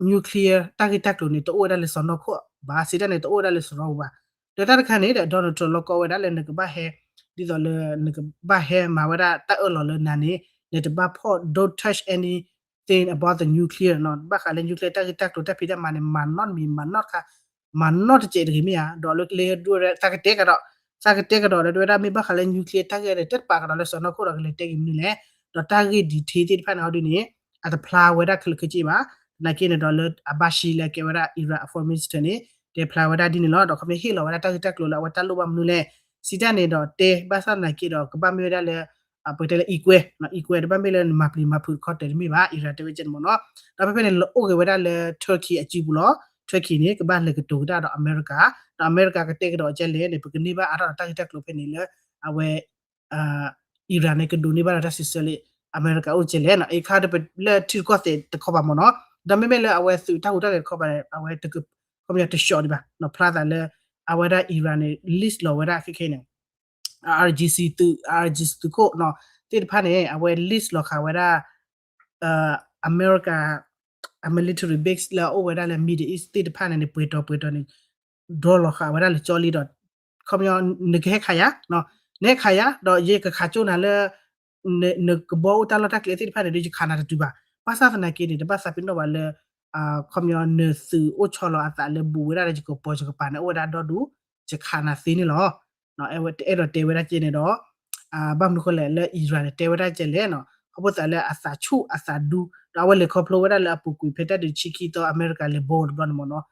nuclear တၢ်ဂ့ၢ်တၢ်ကျိၤန့ၣ် တအိၣ်ဝဲဒၣ်လၢစီၢ်နီၤခိၣ်ဘၣ် စံးတၢ်န့ၣ် တအိၣ်ဝဲဒၣ်လၢစီၢ်နီၤပူၤဘၣ်. ဒီးတၢ်တခါန့ၣ်ဒီး Donald Trump လီၤကီဝဲဒၣ်လၢနကဘၣ်ဟဲ ဒ်သိးလၢနကဘၣ်ဟဲမၤဝဲဒၣ်တၢ်အၢၣ်လီၤလၢနၤန့ၣ် နတဘၣ်ဖီၣ် don't touch anything about the nuclear နီၤ ဘၣ်ဃးလၢ nuclear တၢ်ဂ့ၢ်တၢ်ကျိၤတၢ်ဖံးတၢ်မၤန့ၣ် မၤနီတမံၤ မၤနီတခါ မၤနီတစဲးတဂ့ၤမ့ၢ်ဧါ ဒီးလၢလၢဒိၣ်ဝဲဒၣ် သးကတဲကဒီးဒီး တဲဝဲဒၣ်မ့ၢ်ဘၣ်ဃးလၢ nuclear တၢ်ဂ့ၢ်န့ၣ် တပာ်ကဒီးလၢစီၢ်နီၤခိၣ်ဒီးကလဲၤတဲက့ၤမနုၤလဲၣ် ဒီးတၢ်ဂ့ၢ် detail သ့ၣ်တဖၣ်န့ၣ်ဟီဒုန့ၣ် အတဖျါဝဲဒၣ်ခဲလၢာ်ခဲဆ့ဘၣ်. သနာ်က့န့ၣ်ဒီးလၢ Abbassi လၢကဲဝဲဒၣ် Iran အ foreign minister န့ၣ် တဲဖျါဝဲဒၣ်ဒ်န့ၣ်လီၤ. ဒီးခီပညီဟ့ၣ်လီၤဝဲဒၣ်တၢ်ဂ့ၢ်တၢ်ကျိၤလၢအဝဲတၢ်လိၣ်ဘၣ်မနုၤလဲၣ် စံးတၢ်န့ၣ်ဒီးတဲ ဘၣ်ဆၣ်သနာ်က့ဒီး ကဘၣ်မ့ၢ်ဝဲဒၣ်လၢ ပကတဲလၢ equal equal တဘၣ်မ့ၢ်လၢနမၤပျံၤမၤဖုးတခီတဲာ်တမ့ၢ်ဘၣ် Iran တဲဝဲကဲန့ၣ်မ့ၢ်နီၤ. ဒီးဖဲဖဲန့ၣ် လၢအိၣ်ဂ့ၤဝဲဒၣ်လၢ Turkey အစုပူၤလီၤ. Turkey န့ၣ် ကဘၣ်လဲၤကတိၤကဒါဒီးအမဲရကၤ ဒီးအမဲရကၤကတဲကဒီးကဲလဲၣ်န့ၣ် ပကန့ၢ်ဘၣ်အါထီၣ်ဒီးတၢ်ဂ့ၢ်တၢ်ကျိၤဖဲန့ၣ်လၢ အဝဲ Iran န့ၣ် ကဒိးန့ၢ်ဘၣ်ဒီးတၢ်စံးဆၢလၢ အမဲရကၤအိၣ်ကဲလဲၣ်နီၤ အခါတပလၢထံရူၢ်ကီၢ်သဲးတခီဘၣ်မ့ၢ်နီၤ. ဒီးမ့မ့ၢ်လၢအဝဲသုးတၢ်ဟူးတၢ်ဂဲၤတခီဘၣ် အဝဲတက ခီပညီတဆှီဒံးဘၣ် ဖျါသးလၢ အဝဲဒၣ် Iran န့ၣ် list လီၤဝဲဒၣ်ခဲခဲန့ၣ် IRGC သုး IRGC သုးခိၣ်နီၤ သ့ၣ်တဖၣ်န့ၣ် အဝဲ list လီၤဃာ်ဝဲဒၣ် အမဲရကၤ အ military base လၢအအိၣ်ဝဲဒၣ်လၢ Middle East သ့ၣ်တဖၣ်န့ၣ်န့ၣ် ပှဲၤတီၤပှဲၤတီၤန့ၣ် ဒိလီၤဃာ်ဝဲဒၣ်လၢကၠီလံဒီး ခီပညီ နကဟဲခးယၤ နဟဲခးယၤ ဒီးယကခးကၠိနၤလၢ နကဘီအိၣ်တၢ်လီၢ်တၢ်ကျဲသ့ၣ်တဖၣ်န့ၣ်ဒီး ယခးနၤတတုၤဘၣ်. ဘၣ်ဆၣ်သနာ်က့န့ၣ် တဘၣ်သးပ့ၤနီၣ်ဘၣ်လၢ ခီပညီ နသုးအိၣ်ဆီလီၤအသးလၢဘူးဝဲဒၣ်လၢယကပီၤယကပၤန့ၣ် အိၣ်ဝဲဒၣ်ဒီဒူၣ် ယခးနၤသ့န့ၣ်လီၤ. တအဲၣ်ဒိးတဲဝဲဒၣ်ကဲန့ၣ်ဒီး ဘၣ်မနုၤဃိလဲၣ် လၢ Iran န့ၣ် တဲဝဲဒၣ်ကဲလဲၣ်နီၤ ခီဖျိသးလၢအသးဆူၣ်အသးဒူ ဒီးအဝဲလဲၤခီဖျိဝဲဒၣ်လၢအပူၤကွံာ်ဖဲတၢ်ဒုးဆံခံသီအမဲရကၤလဲၤဘီတဘျီန့ၣ်မ့ၢ်နီၤ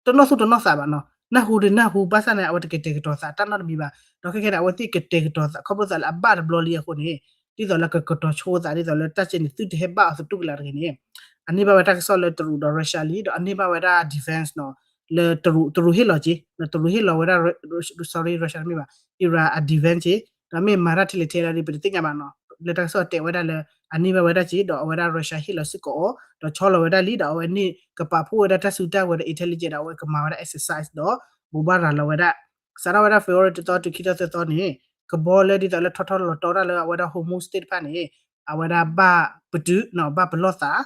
တနီၣ်သူတနီၣ်သးဘၣ်နီၤ နၢ်ဟူဒီးနၢ်ဟူ ဘၣ်ဆၣ်န့ၣ် အဝဲတကတဲာ်ကတီၤသးတၢ်နီတမံၤဘၣ် ဒီးခဲခဲန့ၣ် အဝဲသ့ၣ်ကတဲာ်ကတီၤသး ခီဖျိသးလၢအဘၣ်တဘျီလံအဃိန့ၣ် ဒ်သိးလၢကကတီၤဆိသး ဒ်သိးလၢတၢ်စဲန့ၣ် သုတဟဲဘၣ်အီၤသတူၢ်ကလာ်တဂ့ၤန့ၣ် အန့ၢ်ဘၣ်ဝဲတၢ်ကစီၣ်လၢတရူးဒီး Russia လံ ဒီးအန့ၢ်ဘၣ်ဝဲဒၣ် defense နီၤ လၢတရူး တရူးဟ့ၣ်လီၤက့ၤ တရူးဟ့ၣ်လီၤဝဲဒၣ် sorry Russia တမ့ၢ်ဘၣ် Iran အ defense က့ၤ ဒီးမ့ၢ်မၤတၢ်ထဲလဲၣ်ထဲလဲၣ်ဒီး ပတသ့ၣ်ညါဘၣ်နီၤ လၢတၢ်ကစီၣ်တဲဝဲဒၣ်လၢ အန့ၢ်ဘၣ်ဝဲဒၣ်က့ၤ ဒီးအဝဲဒၣ် Russia ဟ့ၣ်လီၤစ့ၢ်ကီးအီၤ ဒီးဆီလီၤဝဲဒၣ်လံ ဒီးအဝဲန့ၣ်ကပာ်ဖှိၣ်ဝဲဒၣ်တၢ်စုတၢ်ဝဲၤဒီး intelligence ဒီးအဝဲကမၤဝဲဒၣ် exercise ဒီး ဘိးဘၣ်ရၤလီၤဝဲဒၣ် စးထီၣ်ဝဲဒၣ် February တသီတုၤခံထီၣ်သၢသီန့ၣ် ကဘီလၢဒ်သိးလၢထီထီၣ်လီၤတီၤတၢ်လၢအဝဲဒၣ် Hormuz သ့ၣ်တဖၣ်န့ၣ် အဝဲဒၣ်ဘၣ်ပတုာ်နီၤ ဘၣ်ပလီၢ်သး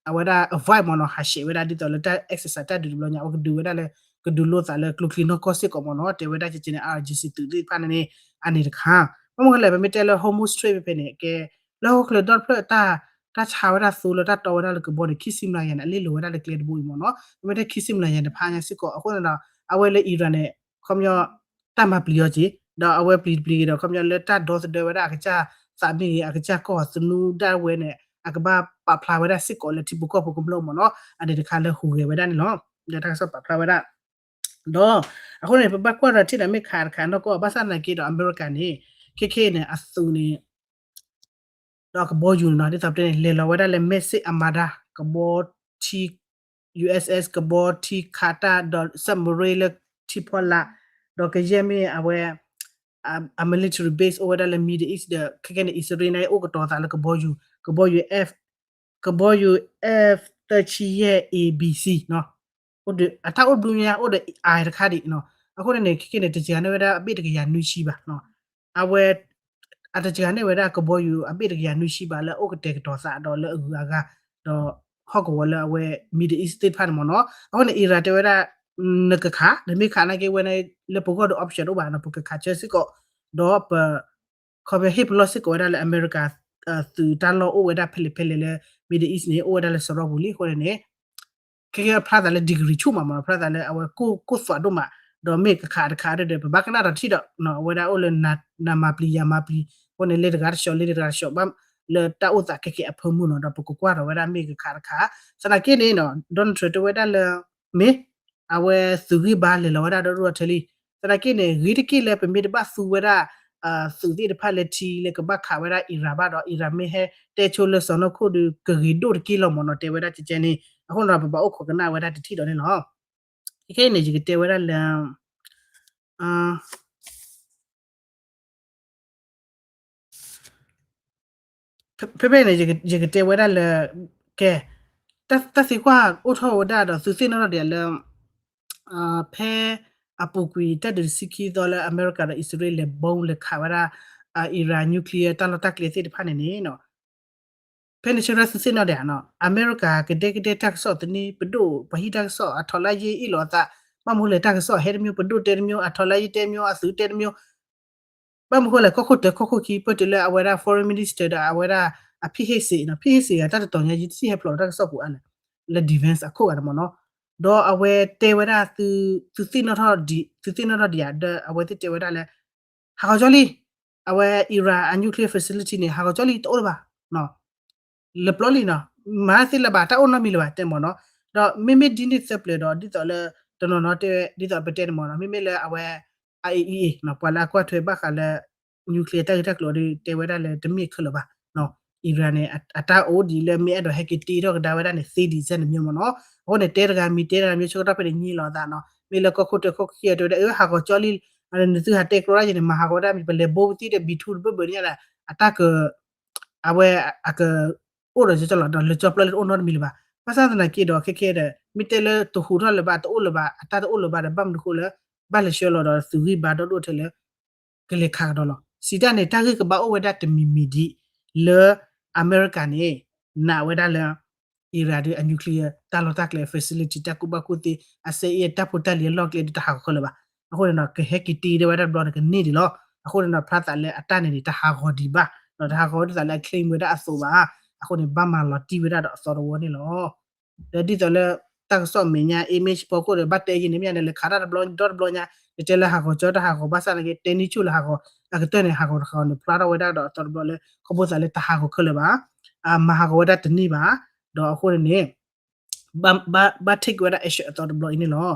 အဝဲဒၣ် avoid မ့ၢ်နီၤ ဟးဆှဲးဝဲဒၣ်ဒ်သိးလၢတၢ် exercise တၢ်ဒုးတဘျီညါ အဝဲကဒုးဝဲဒၣ်လၢ ကဒုးလိာ်သးလၢကျိချံနီၢ်ကီၢ်စ့ၢ်ကီးမ့ၢ်နီၤ တဲဝဲဒၣ်ကကဲန့ၣ် IRGC သုးသ့ၣ်တဖၣ်န့ၣ် အန့ၣ်တခါ ဘၣ်မနုၤလဲၣ် ပမ့ၢ်တဲလၢ Hormuz Strait ဖဲဖဲန့ၣ် ကဲ လၢဟီၣ်ခိၣ်ချၢဒီတဖျၢၣ် တၢ်ဆါဝဲဒၣ်သိလၢတၢ်တီဝဲဒၣ်လၢကဘီန့ၣ် ခံဆံမျးယၤန့ၣ် အလ့ၣ်လိၤဝဲဒၣ်လၢကျဲတဘိအံၤမ့ၢ်နီၤ ပမ့ၢ်တဲခံဆံမျးယၤန့ၣ် ဖးညါစ့ၢ်ကီး အဃိန့ၣ်ဒီး အဝဲလၢ Iran န့ၣ် ခီပညီ တၢ်မၤပျံၤအီၤက့ၤ ဒီးအဝဲပျံၤတပျံၤက့ၤဒီး ခီပညီလၢတၢ်ဒီသဒၢဝဲဒၣ်အကစၢ်သးမ့ၢ်ဂ့ၤ အကစၢ်ကီၢ်သနူဒၣ်ဝဲန့ၣ် အကဘၣ်ပာ်ဖျါဝဲဒၣ်စ့ၢ်ကီးလၢထံဖိကီၢ်ဖိကမျၢၢ်မ့ၢ်နီၤ အန့ၣ်တခါလၢဟူးဂဲၤဝဲဒၣ်န့ၣ်လီၤ ဒီးတၢ်ကစီၣ်ပာ်ဖျါဝဲဒၣ် ဒီး အဃိန့ၣ် ပဘၣ်ကွၢ်ဒီးထံၣ်ဒီးမ့ၢ်ခးတခါနီၢ်ကီၢ် ဘၣ်ဆၣ်သနာ်က့ဒီး အမဲရကၤန့ၣ် ခဲခဲအံၤန့ၣ် အသုးန့ၣ် ဒီးကဘီယူၤန့ၣ်နီၤ ဒ်သိးပတဲန့ၣ် လဲၤလီၤဝဲဒၣ်လၢ Message Armada ကဘီထံ USS ကဘီထံခးတၢ်ဒီး submarine လၢထံဖီလာ် ဒီးကယဲၢ်မ့ၢ်အဝဲ အ military base အိၣ်ဝဲဒၣ်လၢ Middle East ဒီး ခဲခဲန့ၣ် အံၣ်စရ့လးန့ၣ် အိၣ်ကတီၤသးလၢကဘီယူၤ ကဘီယူၤ F ကဘီယူၤ F သၢဆံယဲၢ် A B C နီၤ အတၢ်အိၣ်ဘျုးညါ အိၣ်ဒီး I တခါဒံးနီၤ အဃိန့ၣ်န့ၣ် ခဲခဲန့ၣ် တစှၤန့ၢ်ဝဲဒၣ်အဘ့ၣ်တကယၤနွံဆံဘၣ်နီၤ အဝဲ အတစှၤန့ၢ်ဝဲဒၣ်ကဘီယူၤအဘ့ၣ်တကယၤနွံဆံဘၣ်လၢအအိၣ်ကတဲာ်ကတီၤသးဒီးလၢအဂုၤအဂၤ ဒီးဟီၣ်ကဝီၤလၢအဝဲ Middle East သ့ၣ်တဖၣ်န့ၣ်မ့ၢ်နီၤ အဃိန့ၣ် Iran တဲဝဲဒၣ် နကခး နမ့ၢ်ခးနာ်က့ဝဲန့ၣ် လၢပဂီၢ်ဒီး option တအိၣ်ဘၣ်နီၤ ပကခးဆၢစ့ၢ်ကီး ဒီးပ ခီဖျိဟ့ၣ်ပလီၢ်စ့ၢ်ကီးဝဲဒၣ်လၢအမဲရကၤ သုးတၢ်လီၢ်အိၣ်ဝဲဒၣ်ဖဲလဲၣ်ဖဲလဲၣ်လၢ Middle East န့ၣ် အိၣ်ဝဲဒၣ်လၢစရီပူၤလံအဃိန့ၣ်န့ၣ် ခဲကဲဖျါသးလၢ degree ဆူၣ်မးမ့ၢ်နီၤ ဖျါသးလၢအဝဲကိၢ်ကိၢ်သွးဒိၣ်မး ဒီးမ့ၢ်ကခးတခးဒီး ပဘၣ်ကနၣ်ဒီးထံၣ်ဒီး အဝဲဒၣ်အိၣ်လၢ နမၤပျံၤယၤမၤပျံၤ အဃိန့ၣ် လ့တဂၤတဆှီ လ့တဂၤတဆှီ ဘၣ်လၢတၢ်အိၣ်သးခဲကဲအဖၢမုၢ်နီၤ ဒီးပကကွၢ်ဒီးဝဲဒၣ်မ့ၢ်ကခးတခး သနာ်က့န့ၣ်နီၤ Donald Trump တဲဝဲဒၣ်လၢ မ့ၢ် အဝဲသုးဂံၢ်ဘါလဲၤလီၤဝဲဒၣ်ဒီဒိၣ်ဒီထၢလံ သနာ်က့န့ၣ် ဂ့ၤတက့ၢ်လၢပမ့ၢ်တဘၣ်သူဝဲဒၣ် သုးသ့ၣ်တဖၣ်လၢထံလၢကဘၣ်ခးဝဲဒၣ် Iran ဘၣ်ဒီး Iran မ့ၢ်ဟဲတဲဆိလၢစီၢ်နီၤခိၣ်ဒီး ကဂ့ၤဒိၣ်တက့ၢ်လီၤမ့ၢ်နီၤ တဲဝဲဒၣ်ကကဲန့ၣ် အဃိန့ၣ်ဒီး ပဘၣ်အိၣ်ခိးကနၣ်ဝဲဒၣ်တထံၣ်ဒီးန့ၣ်လီၤ. ခဲခဲအံၤန့ၣ် ယကတဲဝဲဒၣ်လၢ ဖဲဖဲန့ၣ် ယကတဲဝဲဒၣ်လၢ ကဲ တၢ်သံကွၢ်အိၣ်ထီၣ်ဝဲဒၣ်ဒီး သုသ့ၣ်နီၣ်ထီၣ်ဒံးလၢ ဖဲအပူၤကွံာ်တၢ်ဒုးတဆံခံသီလၢအမဲရကၤဒီးအံၣ်စရ့လး bomb လဲၤခးဝဲဒၣ် Iran nuclear တၢ်လီၢ်တၢ်ကျဲသ့ၣ်တဖၣ်န့ၣ်န့ၣ် ဖဲန့ၣ်ဆၢကတီၢ်သုသ့ၣ်နီၣ်ဒံးဧါနီၤ အမဲရကၤကဒဲကဒဲတၢ်ကစီၣ်သန့ ပဒိၣ် ပှၤဟံးတၢ်ကစီၣ် အထောက်လှမ်းရေး အ့ၣ်လိာ်အသး ဘၣ်မနုၤလဲၣ် တၢ်ကစီၣ်ဟဲတမျိုး ပဒိၣ်တဲတမျိုး အထောက်လှမ်းရေးတဲတမျိုး အသုးတဲတမျိုး ဘၣ်မနုၤဃိလဲၣ် ကီၢ်ခိၣ်တၢၤကီၢ်ခိၣ်ခံ ပၢၢ်တုၤလၢအဝဲဒၣ် foreign minister ဒီးအဝဲဒၣ်အဖံဟ့ၣ်စ့းနီၤ ဖံဟ့ၣ်စ့းအတၢ်တတီၤညါ ယတထံၣ်ဟဲဖျိးတၢ်ကစီၣ်ပူၤအါလဲၣ် လၢ defense အခိၣ်ဂၤန့ၣ်မ့ၢ်နီၤ ဒီးအဝဲတဲဝဲဒၣ် သုသ့ၣ်နီၣ်ထီၣ်ဒံး သုသ့ၣ်နီၣ်ထီၣ်ဒံးဧါ ဒီးအဝဲသ့ၣ်တဲဝဲဒၣ်လၢ ဟးဂီၤကၠီလံ အဝဲ Iran အ nuclear facility န့ၣ် ဟးဂီၤကၠီလံ တအိၣ်လၢၤဘၣ် လၢပျီလံနီၤ မၤသ့လၢၤဘၣ် တၢ်အိၣ်နီတမံၤလၢၤဘၣ် တဲမ့ၢ်နီၤ ဒီးမ့မ့ၢ်ဒ်န့ၣ်သပှၢ်ဒီး ဒ်သိးလၢ တနီၤနီၤတဲ ဒ်သိးပတဲန့ၣ်မ့ၢ်နီၤ မ့မ့ၢ်လၢအဝဲ IAEA ပှၤလၢအကွၢ်ထွဲဘၣ်ဃးလၢ nuclear တၢ်ဂ့ၢ်တၢ်ကျိၤဒီး တဲဝဲဒၣ်လၢတမ့ၢ်ခဲလၢာ်ဘၣ် Iran န့ၣ် အတၢ်အိၣ်ဒ်လၢမ့ၢ်အဲၣ်ဒိးဟဲက့ၤတ့ထီၣ်ကဒါဝဲဒၣ်န့ၣ် သ့ဒံးစဲန့ၣ်မ့ၢ်မ့ၢ်နီၤ အဃိန့ၣ် တဲတဂၤမံၤ တဲတဂၤမံၤ ဆၢကတီၢ်ဖဲန့ၣ် ညံလီၤအသးနီၤ မ့ၢ်လၢကီၢ်ခိၣ်တၢၤကီၢ်ခိၣ်ခံ တဲဝဲဒၣ် အၢ ဟးဂီၤကၠီလံ နသုဟးတဲကျိဒၣ်ယဲန့ၣ် မၤဟးဂီၤဝဲဒၣ်မံၤ ပလဲၤဘိပသံဒီး B two တဘၢၣ်ဘၢၣ်န့ၣ် အတၢ်က အဝဲ အက အိၣ်ဒီးကၠီလီၤ ဒီးလၢကၠီပျီလၢတအိၣ်နီတမံၤလၢၤဘၣ် ဘၣ်ဆၣ်သနာ်က့ဒီး ခဲခဲဒီး မ့ၢ်တဲလၢတဟူးထီၣ်လၢၤဘၣ် တအိၣ်လၢၤဘၣ် အတၢ်တအိၣ်လၢၤဘၣ်ဒီး ဘၣ်မနုၤဃိလၢ ဘၣ်လဲၤဆှၢလီၤဒီးသုးဂံၢ်ဘါဒီဒိၣ်ထဲလၢ ကလဲၤခးကဒီးလီၤ စံးတၢ်န့ၣ် တၢ်ဂ့ၢ်ကဘၣ်အိၣ်ဝဲဒၣ်တမံၤမံၤဒံး လၢ အမဲရကၤန့ၣ် နာ်ဝဲဒၣ်လၢ Iran ဒီးအ nuclear တၢ်လီၢ်တၢ်ကျဲ facility တၢ်ကူၣ်ဘၣ်ကူၣ်သ့ အစဲအ့ တၢ်ဖိတၢ်လံၤအလီၢ်ကျဲဒီးတဟးဂီၤခဲလၢာ်ဘၣ် အဃိန့ၣ်ဒီး ကဟဲက့ၤတ့ဒၣ်ဝဲဒၣ်တဘျီန့ၣ်ကန့ၢ်ဒံးလီၤ အဃိန့ၣ်ဒီး ဖျါသးလၢအတၢ်န့ၣ်န့ၣ် တဟးဂီၤဒံးဘၣ် ဒီးတဟးဂီၤဒ်သိးလၢအ claim ဝဲဒၣ်အသိးဘၣ် အဃိန့ၣ် ဘၣ်မၤလီၤတံၢ်ဝဲဒၣ်ဒီးအသီတဝီန့ၣ်လီၤ ဒီးဒ်သိးလၢ တၢ်ကစီၣ်မဲာ်ညါ image ဖီခိၣ်ဒီး ဘၣ်တဲယံၤန့ၣ်မ့ၢ်န့ၣ် လဲၤခးတၢ်တဘျီဒီတဘျီညါ ယတဲလၢဟးဂီၤကၠီတဟးဂီၤ ဘၣ်ဆၣ်သနာ်က့ တဲန့ၢ်ဆူၣ်လၢဟးဂီၤ အကတၢၢ်န့ၣ် ဟးဂီၤတဟးဂီၤန့ၣ် ဖျါထီၣ်ဝဲဒၣ်ဒီးအသီတဘျီလၢ ခီဖျိသးလၢတဟးဂီၤခဲလၢာ်ဘၣ်, မၤဟးဂီၤဝဲဒၣ်တန့ၢ်ဘၣ်, ဒီးအဃိန့ၣ်န့ၣ် ဘၣ် ဘၣ် ဘၣ် take ဝဲဒၣ် action အသီတဘျီအံၤန့ၣ်လီၤ.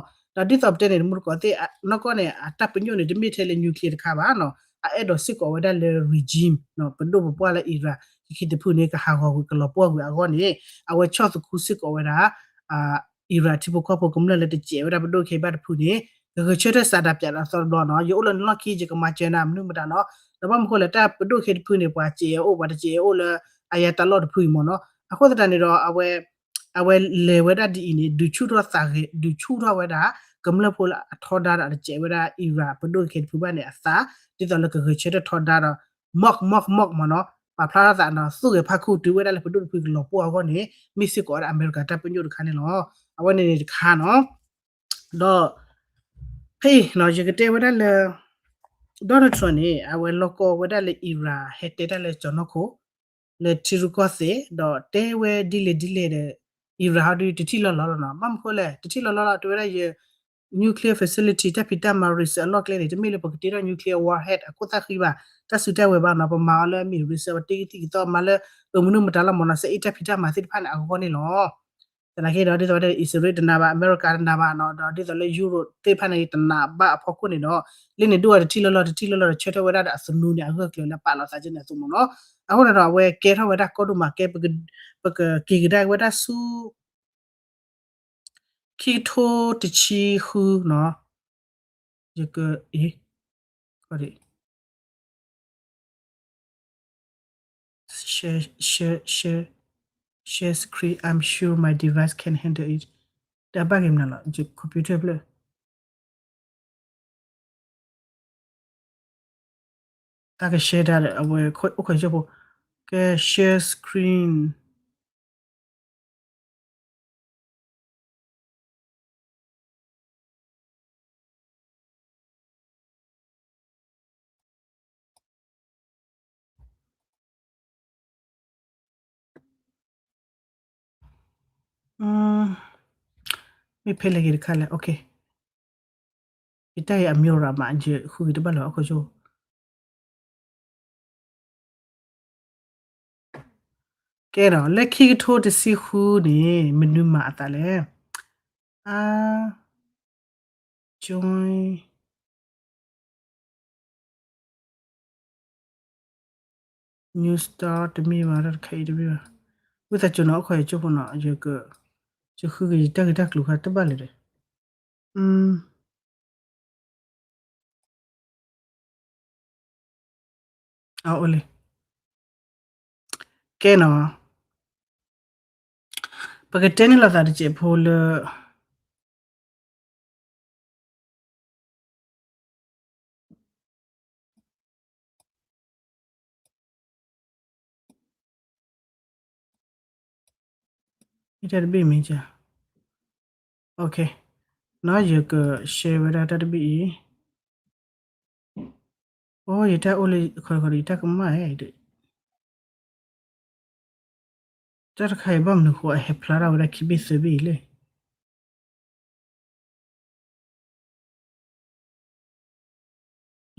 ဒီးဒ်သိးပတဲန့ၣ် တမူတကိးသ့ၣ် နီၢ်ကီၢ်န့ၣ် အတၢ်ပညိၣ်န့ၣ် တမ့ၢ်ထဲလၢ nuclear တခါဘၣ်နီၤ, အအဲၣ်ဒိးစ့ၢ်ကီးဝဲဒၣ်လၢ regime နီၤ, ပဒိၣ်ပပှၢ်လၢ Iran ခံခံတဖုန့ၣ် ကဟးဂီၤကွံာ် ကလီၤပှီၢ်ကွံာ်အဂီၢ်န့ၣ် အဝဲဆီၣ်သခူစ့ၢ်ကီးဝဲဒၣ် Iran ထံဖိကီၢ်ဖိကမျၢၢ်လၢတစဲးဝဲဒၣ်ပဒိၣ်ခဲအံၤဘၣ်တဖုန့ၣ် ကဂဲၤဆၢထၢၣ်စးဒးပၠးဒီးအသီတဘျီနီၤ, ယအိၣ်လၢနလီၢ်ခံ ယကမၤစၢၤနၤမနုၤမတၤနီၤ, ဒီးဘၣ်မနုၤဃိလဲၣ် တၢ်ပဒိၣ်ခဲတဖုန့ၣ် ပှၤစဲးအအိၣ် ပှၤတစဲးအအိၣ်လၢ အယါတၢ်လီၢ်တဖုအံၤမ့ၢ်နီၤ, အဃိသတးန့ၣ်ဒီး အဝဲ အဝဲလဲၤဝဲဒၣ်ဒ်အံၤန့ၣ် ဒုးဆူၣ်ထီၣ်သးဂဲၤ ဒုးဆူၣ်ထီၣ်ဝဲဒၣ် ကမျၢၢ်ဖိလၢအထီဒါဒီးအတစဲးဝဲဒၣ် Iran ပဒိၣ်ခဲတဖုဘၣ်န့ၣ်အသး, ဒ်သိးလၢကဂဲၤဆၢထၢၣ်ထီဒါဒီး မီၢ်မီၢ်မီၢ်မ့ၢ်နီၤ, ပာ်ဖျါထီၣ်သးနီၤ သူၣ်ဂဲၤဖးခိၣ်တုၤဝဲဒၣ်လၢပဒိၣ်တဖုကလီၤပှီၢ်အဂီၢ်န့ၣ် မ့ၢ်စ့ၢ်ကီးဝဲဒၣ်အမဲရကၤတၢ်ပညိၣ်တခါန့ၣ်လီၤ. အဝဲန့ၣ်န့ၣ်တခါနီၤ, ဒီး ဖဲအံၤနီၤ ယကတဲဝဲဒၣ်လၢ Donald Trump န့ၣ် အဝဲလီၢ်ကီၢ်ဝဲဒၣ်လၢ Iran ဟဲတဲတၢ်လၢကၠီၤနီၢ်ခိ လၢထံရူၢ်ကီၢ်သဲး ဒီးတဲဝဲဒ်လဲၣ်ဒ်လဲၣ်ဒီး Iran ဟီဒုးတထံၣ်လီၤလီၤလီၤနီၤ, ဘၣ်မနုၤဃိလဲၣ် တထံၣ်လီၤလီၤလီၤ တဲဝဲဒၣ်ယ nuclear facility တၢ်ဖံးတၢ်မၤ research အလီၢ်ကျဲန့ၣ် တမ့ၢ်လၢပကတ့ထီၣ် nuclear warhead အခိၣ်သၣ်ဃံဘၣ်, တၢ်စုတၢ်ဝဲၤဘၣ်နီၤ, ပမၤအီၤလၢအမ့ၢ် research ပတ့ကသံၣ်ကသီ မၤလၢအမနုၤမတၤလီၤမ့ၢ်နီၤ, စအ့ၣ်တၢ်ဖံးတၢ်မၤသ့ၣ်တဖၣ်န့ၣ် အဂီၢ်န့ၣ်လီၤ. သနာ်က့ဒီး ဒ်သိးဝဲဒၣ် အံၣ်စရ့လးတနာ်ဘၣ်, အမဲရကၤတနာ်ဘၣ်နီၤ, ဒီးဒ်သိးလၢ Europe သ့ၣ်တဖၣ်န့ၣ် တနာ်ဘၣ်အဖီခိၣ်န့ၣ်ဒီး လၢန့ၣ်ဒိၣ်ဝဲတထံၣ်လီၤလီၤ တထံၣ်လီၤလီၤဒီး ဆၢထၢၣ်ဝဲဒၣ်ဒီးအသနူန့ၣ် အဂၢၢ်ကျၢၤလၢပာ်လီၤသးကဲန့ၣ်အသိးမ့ၢ်နီၤ. အဃိန့ၣ်ဒီး အဝဲကဲထီၣ်ဝဲဒၣ်ကီဒိၣ်မးကဲ ပကက့ၤကဒါက့ၤဝဲဒၣ်ဆူ ခံကထိတဆံဃုနီၤ, ယက အ့ ခီဒံး share share share share screen, I'm sure my device can handle it. ဒီးဘၣ်က့ၤမနုၤလီၤ ယ computer ဖျၢၣ် တၢ်က share တၢ်ဒီး အဝဲအိၣ်ခိးကၠိဖိ ကဲ share screen. မ့ၢ်ဖဲလဲၣ်ဂ့ၤတခါလဲၣ်, ယတၢ်အံၤအမျိုးရမး ယဃုက့ၤတဘၣ်လၢၤ အိၣ်ခိးကၠိ ကဲဒီး လၢခံကထိတဆံဃုန့ၣ် မနုၤမၤအသးလဲၣ်. အါ join new start တမ့ၢ်ဘၣ် တၢ်တခါအံၤတမ့ၢ်ဘၣ်. ဝံသးစူၤနီၤ အိၣ်ခိးယကၠိဖိနီၤ, ယက ယဃုက့ၤယတၢ်ဂ့ၢ်တၢ်ကျိၤခါတဘၣ်လၢၤဒီး အအိၣ်လံ. ကဲနီၤ, ပကတဲန့ၢ်လိာ်သးတစဲးဖိလၢ တၢ်တဘ့ၣ်မ့ၢ်က, နီၤ ယက share ဝဲဒၣ်တၢ်တဘ့ၣ်အံၤ. အိ ယတၢ်အိၣ်လၢ ခီခီဒီး ယတၢ်ကမၣ်ဧါဒီး တၢ်တခါအံၤဘၣ်မနုၤဃိ အဟဲဖျါထီၣ်ဝဲဒၣ်ခံဘ့ၣ်သၢဘ့ၣ်အံၤလဲၣ်.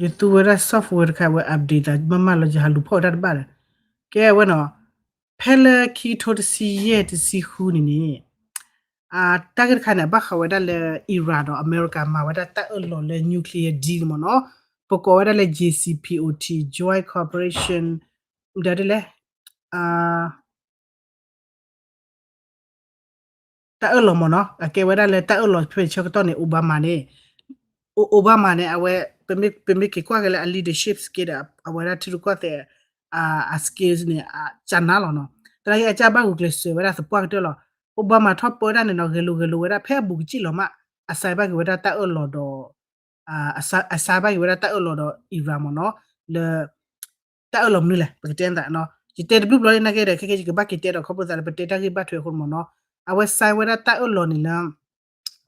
ယသူဝဲဒၣ် software တခါအဝဲ update သးမးမးလီၤ ယဟးလူၤဖီၣ်ဝဲတၢ်တဘၣ်ဒီး ကဲဝဲနီၤ, ဖဲလၢခံကထိတဆံယဲၢ်တဆံဃုန့ၣ်န့ၣ် တၢ်ဂ့ၢ်တခါန့ၣ် အဘၣ်ဃးဝဲဒၣ်လၢ Iran ဒီးအမဲရကၤမၤဝဲဒၣ်တၢ်အၢၣ်လီၤလၢ nuclear deal မ့ၢ်နီၤ, ပကိးဝဲဒၣ်လၢ J C P O T, Joint Cooperation ဒ်လဲၣ် တၢ်အၢၣ်လီၤမ့ၢ်နီၤ, အကဲဝဲဒၣ်လၢတၢ်အၢၣ်လီၤဖဲဆၢကတီၢ်န့ၣ် Obama န့ၣ်, Obama န့ၣ် အဝဲ ပမ့ၢ်က့ၤကွၢ်က့ၤလၢအ leadership skill ဒီး အဝဲဒၣ်ထံရူၢ်ကီၢ်သဲး အ skills န့ၣ် ကနၣ်လီၤနီၤ, သနာ်က့အကစၢ်ဘၣ်ဂုာ်ကျဲးစၢးဝဲဒၣ်သပှၢ်ကတၢၢ်လီၤ, Obama ထီၣ်ပၢတၢ်န့ၣ်နီၤ ဂဲၤလိာ်ဂဲၤလိာ်ဝဲဒၣ် ဖဲအဘူးကစံၣ်လီၤမး အsignဘၣ်က့ၤဝဲဒၣ်တၢ်အၢၣ်လီၤဒီး အ signဘၣ်က့ၤဝဲဒၣ်တၢ်အၢၣ်လီၤဒီး Iran မ့ၢ်နီၤ, လၢ တၢ်အၢၣ်လီၤမနုၤလဲၣ် ပကတဲသးနီၤ, ယတဲတဘျုးဘျီလံနာ်က့ဒီး ခဲကဲယကဘၣ်က့ၤတဲဒီး ခီဖျိသးလၢပတဲတၢ်ဂ့ၢ်ဘၣ်ထွဲအဃိမ့ၢ်နီၤ, အဝဲsignဝဲဒၣ်တၢ်အၢၣ်လီၤန့ၣ်လၢ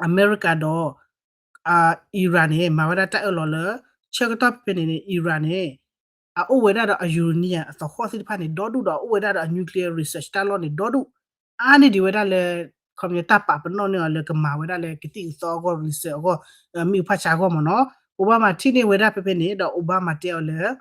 အမဲရကၤဒီး Iran န့ၣ် မၤဝဲဒၣ်တၢ်အၢၣ်လီၤလၢ ဆၢကတီၢ်ဖဲန့ၣ်န့ၣ် Iran န့ၣ် အအိၣ်ဝဲဒၣ်ဒီးအ uranium အသဟီၣ်သ့ၣ်တဖၣ်န့ၣ် ဒီဒူၣ်ဒီးအအိၣ်ဝဲဒၣ်ဒီးအ nuclear research တၢ်လီၢ်န့ၣ် ဒီဒူၣ် အါန့ၢ်ဒံးဝဲဒၣ်လၢ ခီပညီတၢ်ပာ်ပနီၣ်န့ၢ်အီၤလၢကမၤဝဲဒၣ်လၢကသံၣ်ကသီအဂီၢ် research အဂီၢ် မ့ၣ်အူဖးဆါအဂီၢ်မ့ၢ်နီၤ, Obama ထံၣ်န့ၢ်ဝဲဒၣ်ဖဲဖဲန့ၣ် ဒီး Obama တဲအီၤလၢ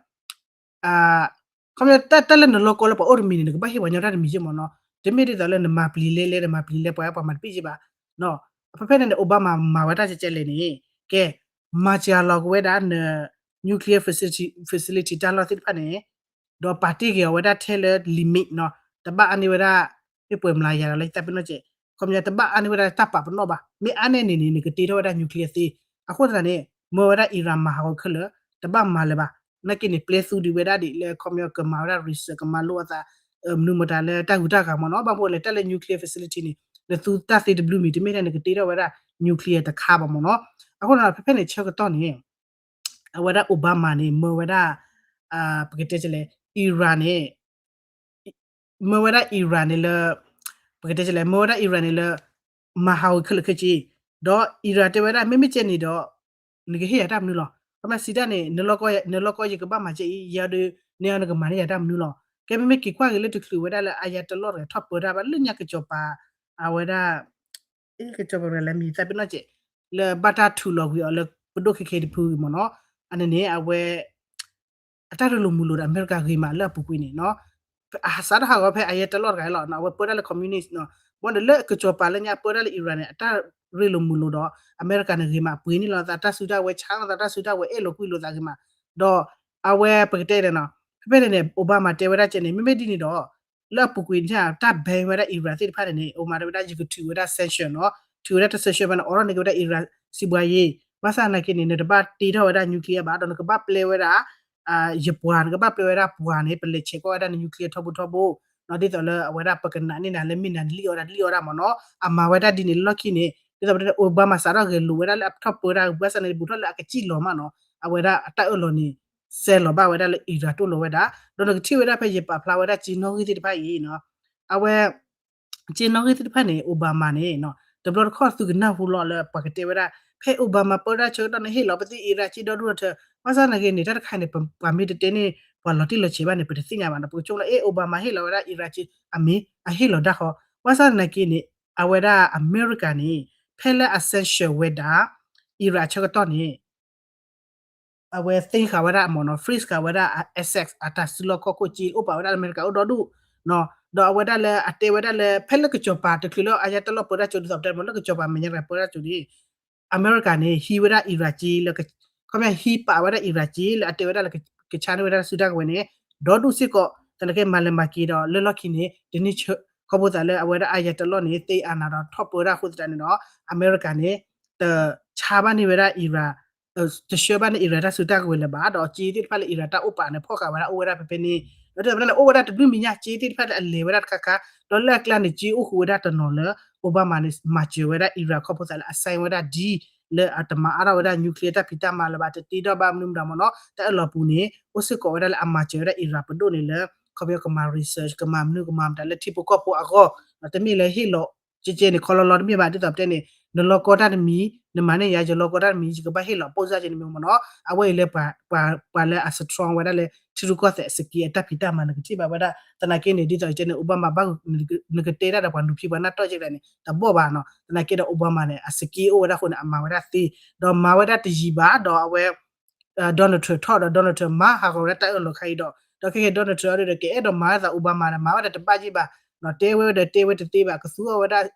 ခီပညီ တၢ်လၢနလီၢ်ကီလၢပှၤအိၣ်တမံၤန့ၣ် နကဘၣ်ဟ့ၣ်ပှၤညီတၢ်တမံၤယ့ၢ်မ့ၢ်နီၤ. တမ့ၢ်ဒ်သိးလၢနမၤပျံၤလဲလဲ နမၤပျံၤလဲပှၤ ပှၤမၤတပံၣ်ယ့ၢ်ဘၣ်. ဖဲဖဲန့ၣ်န့ၣ် Obama မၤဝဲတၢ်ကဲကဲလဲၣ်န့ၣ် ကဲ မၤစှၤလီၤက့ၤဝဲဒၣ်န nuclear facility တၢ်လီၢ်သ့ၣ်တဖၣ်န့ၣ် ဒီးပာ်တ့ၢ်က့ၤအီၤဝဲဒၣ်ထဲလၢ limit နီၤ, တဘၣ်အါန့ၢ်ဝဲဒၣ် မ့ၢ်ပှဲၤမလၤယၤဒီးလၢယတၢ်ပ့ၤနီၣ်စဲး, ခီပညီတဘၣ်အါန့ၢ်ဝဲဒၣ်တၢ်ပာ်ပနီၣ်ဘၣ်, မ့ၢ်အါန့ၢ်န့ၣ်န့ၣ် နကတ့ထီၣ်ဝဲဒၣ် nuclear သ့. အဃိသတးန့ၣ် မၢဝဲဒၣ် Iran မၤဟးဂီၤခဲလၢာ် တဘၣ်မၤလၢၤဘၣ်, နာ်က့န့ၣ် ပျဲသူဒံးဝဲဒၣ်ဒ်လၢခီပညီကမၤဝဲဒၣ် research ကမၤလိအသး မနုၤမတၤလၢတၢ်ဂုၤတၢ်ဂၤမ့ၢ်နီၤ, ဘၣ်မနုၤလဲၣ် တၢ်လၢ nuclear facility န့ၣ် နသူတၢ်သ့တဘျုးမံၤ တမ့ၢ်ဒၣ်နကတ့ထီၣ်ဝဲဒၣ် nuclear တခါဘၣ်မ့ၢ်နီၤ. အဃိန့ၣ် ဖဲဖဲန့ၣ်ဆၢကတီၢ်န့ၣ် အဝဲဒၣ် Obama န့ၣ် မၢဝဲဒၣ် ပကတဲလဲၣ် Iran န့ၣ် မၢဝဲဒၣ် Iran န့ၣ်လၢ ပကတဲလဲၣ် မၢဝဲဒၣ် Iran န့ၣ်လၢ မၤဟးဂီၤခဲလၢာ်ခဲဆ့, ဒီး Iran တဲဝဲဒၣ် မ့မ့ၢ်ကဲန့ၣ်ဒီး နကဟ့ၣ်ယၤတၢ်မနုၤလီၤ. ခီမ့ၢ်စံးတၢ်န့ၣ် နလီၢ်ကီယကဘၣ်မၤကဲအံၤ ယၤဒီး နဲအီၤနကမၤန့ၢ်ယၤတၢ်မနုၤလီၤ. ကဲမ့မ့ၢ်က့ၤကွၢ်က့ၤလၢတချုးဝဲဒၣ်လၢအယၤတလီၢ်တဂၤထီၣ်ပၢတၢ်ဘၣ်လၢညါကစီၤပၤ အဝဲဒၣ် ကစီၤပၤလဲၤမံၤသးပ့ၤနီၣ်စဲး လၢဘၣ်တၢ်ထုးလီၤကွံာ်အီၤလၢပဒိၣ်ခဲခဲတဖုဂ့ၤမ့ၢ်နီၤ, အန့ၣ်န့ၣ် အဝဲ အတၢ်ရ့လိာ်မုာ်လိာ်ဒီးအမဲရကၤဂ့ၤမးလၢအပူၤကွံာ်န့ၣ်နီၤ, အစးထီၣ်ဟးဂီၤဖဲအယဲတလီၢ်တဂၤလီၤ, အဝဲပၢတၢ်လၢ communist နီၤ, ဘၣ်ဒီးလၢကစီၤပၤလၢညါပၢတၢ်လၢ Iran န့ၣ် အတၢ်ရ့လိာ်မုာ်လိာ်ဒီး အမဲရကၤန့ၣ်ဂ့ၤမး ပှ့ၤန့ၢ်လီၤသးတၢ်စုတၢ်ဝဲၤ ဆါလီၤသးတၢ်စုတၢ်ဝဲၤ အဲၣ်လိာ်ကွံလိာ်သးဂ့ၤမး, ဒီးအဝဲပကတဲဒီးနီၤ, ဖဲဖဲန့ၣ်န့ၣ် Obama တဲဝဲဒၣ်ကဲန့ၣ် မ့မ့ၢ်ဒ်န့ၣ်ဒီး လၢအပူၤကွံာ်န့ၣ် တၢ် ban ဝဲဒၣ် Iran သ့ၣ်တဖၣ်န့ၣ်န့ၣ် Obama တဲဝဲဒၣ်ယကထုးဝဲဒၣ် sanction နီၤ, ထုးဝဲဒၣ်တၢ် sanction ဖဲန့ၣ် အိးထီၣ်န့ၢ်က့ၤဝဲဒၣ် Iran စီးပွားရေး, ဘၣ်ဆၣ်သနာ်က့န့ၣ် နတဘၣ်တ့ထီၣ်ဝဲဒၣ် nuclear ဘၣ် ဒီးနကဘၣ်ပျဲဝဲဒၣ် ယပှၤ နကဘၣ်ပျဲဝဲဒၣ်ပှၤန့ၣ် ပလဲၤဆဲးကွၢ်ဝဲဒၣ်န nuclear ထီဘိထီဘိ, ဒ်သိးလၢအဝဲဒၣ်ပကနၣ်န့ၢ်နၤလၢမ့ၢ်နၤနလံၣ်အီၣ်ဒၣ်လံၣ်အီၣ်ဒၣ်မ့ၢ်နီၤ, အမၤဝဲဒၣ်ဒ်န့ၣ်လၢလီၢ်ခံန့ၣ် ဒ်သိးပတဲ Obama စးထီၣ်ဂဲၤလိာ်ဝဲဒၣ်လၢအထီၣ်ပၢတၢ် ဘၣ်ဆၣ်သနာ်က့ ဘူးထီၣ်လၢအကစံၣ်လီၤမးနီၤ, အဝဲဒၣ်အတၢ်အၢၣ်လီၤန့ၣ် စဲလီၤဘၣ်ဝဲဒၣ်လၢ Iran တိၢ်လီၤဝဲဒၣ်, ဒီးနကထံၣ်ဝဲဒၣ်ဖဲယပာ်ဖျါဝဲဒၣ်ကၠ့နီၣ်ဂံၢ်သ့ၣ်တဖၣ်အံၤနီၤ, အဝဲ ကၠ့နီၣ်ဂံၢ်သ့ၣ်တဖၣ်န့ၣ် Obama န့ၣ်နီၤ တဘျီတခီၣ်သုကနၢ်ဟူလီၤလၢပှၤကတဲဝဲဒၣ် ဖဲ Obama ပၢတၢ်ဆၢကတီၢ်န့ၣ် ဟ့ၣ်လီၤပသ့ၣ် Iran ကၠ့ဒီဒူၣ်ဒီထၢ, ဘၣ်ဆၣ်သနာ်က့န့ၣ် တၢ်တခါန့ၣ် ပှၤမ့ၢ်တတဲန့ၢ် ပှၤလီၤတံၢ်လီၤဆဲးဘၣ်န့ၣ် ပတသ့ၣ်ညါဘၣ်နီၤ, ပကဆိကမိၣ်လၢ အဲ Obama ဟ့ၣ်လီၤဝဲဒၣ် Iran ကၠ့ အမ့ၢ်အဟ့ၣ်လီၤဒၣ်ဃီ, ဘၣ်ဆၣ်သနာ်က့န့ၣ် အဝဲဒၣ်အမဲရကၤန့ၣ် ဖဲလၢအ sanction ဝဲဒၣ် Iran ဆၢကတီၢ်န့ၣ် အဝဲ သိမ်းဃာ်ဝဲဒၣ်မ့ၢ်နီၤ freeze ဃာ်ဝဲဒၣ် access အတၢ်စုလီၢ်ခီၣ်ခိၣ်ကၠ့အိၣ်ပာ်ဝဲဒၣ်လၢအမဲရကၤအိၣ်ဒီဒူၣ်, ဒီးအဝဲဒၣ်လၢအတဲဝဲဒၣ်လၢ ဖဲလၢကစီၤပၤတချုးလၢအယဲတလီၢ်ပၢတၢ်ကၠိ ဒ်သိးပတဲမ့ၢ်လၢကစီၤပၤမဲာ်ညါတဂၤပၢတၢ်ကၠိန့ၣ် အမဲရကၤန့ၣ် ဟံးဝဲဒၣ် Iran ကၠ့လၢ ခီပညီဟံးပာ်ဝဲဒၣ် Iran ကၠ့လၢအတဲဝဲဒၣ်လၢကဆါန့ၢ်ဝဲဒၣ်တၢ်စုတၢ်ကဝဲၤန့ၣ် ဒီဒူၣ်စ့ၢ်ကီး သနာ်က့မၤလဲၤမၤက့ၤဒီးလၢလီၢ်ခံန့ၣ် တန့ၢ်ဆၢ ခီဖျိသးလၢအဝဲဒၣ်အယဲတလီၢ်န့ၣ် သိမ်းအာဏာ ဒီးထီၣ်ပၢဒၣ်အဃိသတးန့ၣ်ဒီး အမဲရကၤန့ၣ် တဆါဘၣ်န့ၢ်ဝဲဒၣ် Iran တဆှၢဘၣ်န့ၢ် Iran တၢ်စုတၢ်ကဝဲၤလၢၤဘၣ် ဒီးကၠ့သ့ၣ်တဖၣ်လၢ Iran တၢ်အိၣ်ပာ်န့ၣ် ဖီၣ်ဃာ်ဝဲဒၣ်အိၣ်ဝဲဒၣ်ဖဲဖဲန့ၣ် ဒီးတဖဲန့ၣ် အိၣ်ဝဲဒၣ်တဘျုးမံၤညါ ကၠ့သ့ၣ်တဖၣ်လၢအလဲၤဝဲဒၣ်တခါခါ ဒီးလၢအကျါန့ၣ် ကၠ့အိၣ်ဃုာ်ဝဲဒၣ်တနီၤလၢ Obama န့ၣ် မၤစၢၤဝဲဒၣ် Iran ခီဖျိသးလၢအ sign ဝဲဒၣ် deal လၢအတမၤအါထီၣ်ဝဲဒၣ် nuclear တၢ်ဖံးတၢ်မၤလၢၤဘၣ် တတ့ထီၣ်ဘၣ်မနုၤမတၤမ့ၢ်နီၤ တၢ်အၢၣ်လီၤပူၤန့ၣ် အိၣ်စ့ၢ်ကီးဝဲဒၣ်လၢအမၤစၢၤဝဲဒၣ် Iran ပဒိၣ်န့ၣ်လၢ ခီပညီကမၤ research ကမၤမနုၤကမၤမတၤလၢထံဖိကီၢ်ဖိအဂီၢ် တမ့ၢ်လၢဟ့ၣ်လီၤ ကဲကဲန့ၣ် ခီလီလီတမ့ၢ်ဘၣ် ဒ်သိးပတဲန့ၣ် နလီၢ်ကီတၢ်တမံၤ နမၤန့ၢ်ယၤ ယလီၢ်ကီတၢ်တမံၤ ယကဘၣ်ဟ့ၣ်လီၤ ပိၣ်စၢ်ကဲန့ၣ်မ့ၢ်မ့ၢ်နီၤ အဝဲအံၤလၢ ပှၤလၢအ strong ဝဲဒၣ်လၢ ထံရူၢ်ကီၢ်သဲးအစက့အတၢ်ဖံးတၢ်မၤ နကထံၣ်ဘၣ်ဝဲဒၣ် သနာ်က့န့ၣ် ဒ်သိးကဲန့ၣ် Obama ဘၣ် နကတဲတၢ်ဒီးပှၤနုာ်ဖံးပှၤနၢ်တီၢ်ကဲန့ၣ် တဘီၣ်ဘၣ်နီၤ သနာ်က့ဒီး Obama န့ၣ် အစက့အိၣ်ဝဲဒၣ်အဃိန့ၣ် အမၤဝဲဒၣ်သ့ ဒီးမၤဝဲဒၣ်တယံာ်ဘၣ် ဒီးအဝဲ Donald Trump ထီၣ်ဒီး Donald Trump မၤဟးဂီၤဝဲဒၣ်တၢ်အၢၣ်လီၤခါအံၤဒီး ဒီးခဲကဲ Donald Trump အဒိဒီး ကအဲၣ်ဒိးမၤဝဲသး Obama ဒီး မၤဝဲဒၣ်တဘၣ်ယံၣ်ဘၣ် တဲဝဲဒီးတဲဝဲတသ့ဘၣ် ကသူအီၤဝဲဒၣ်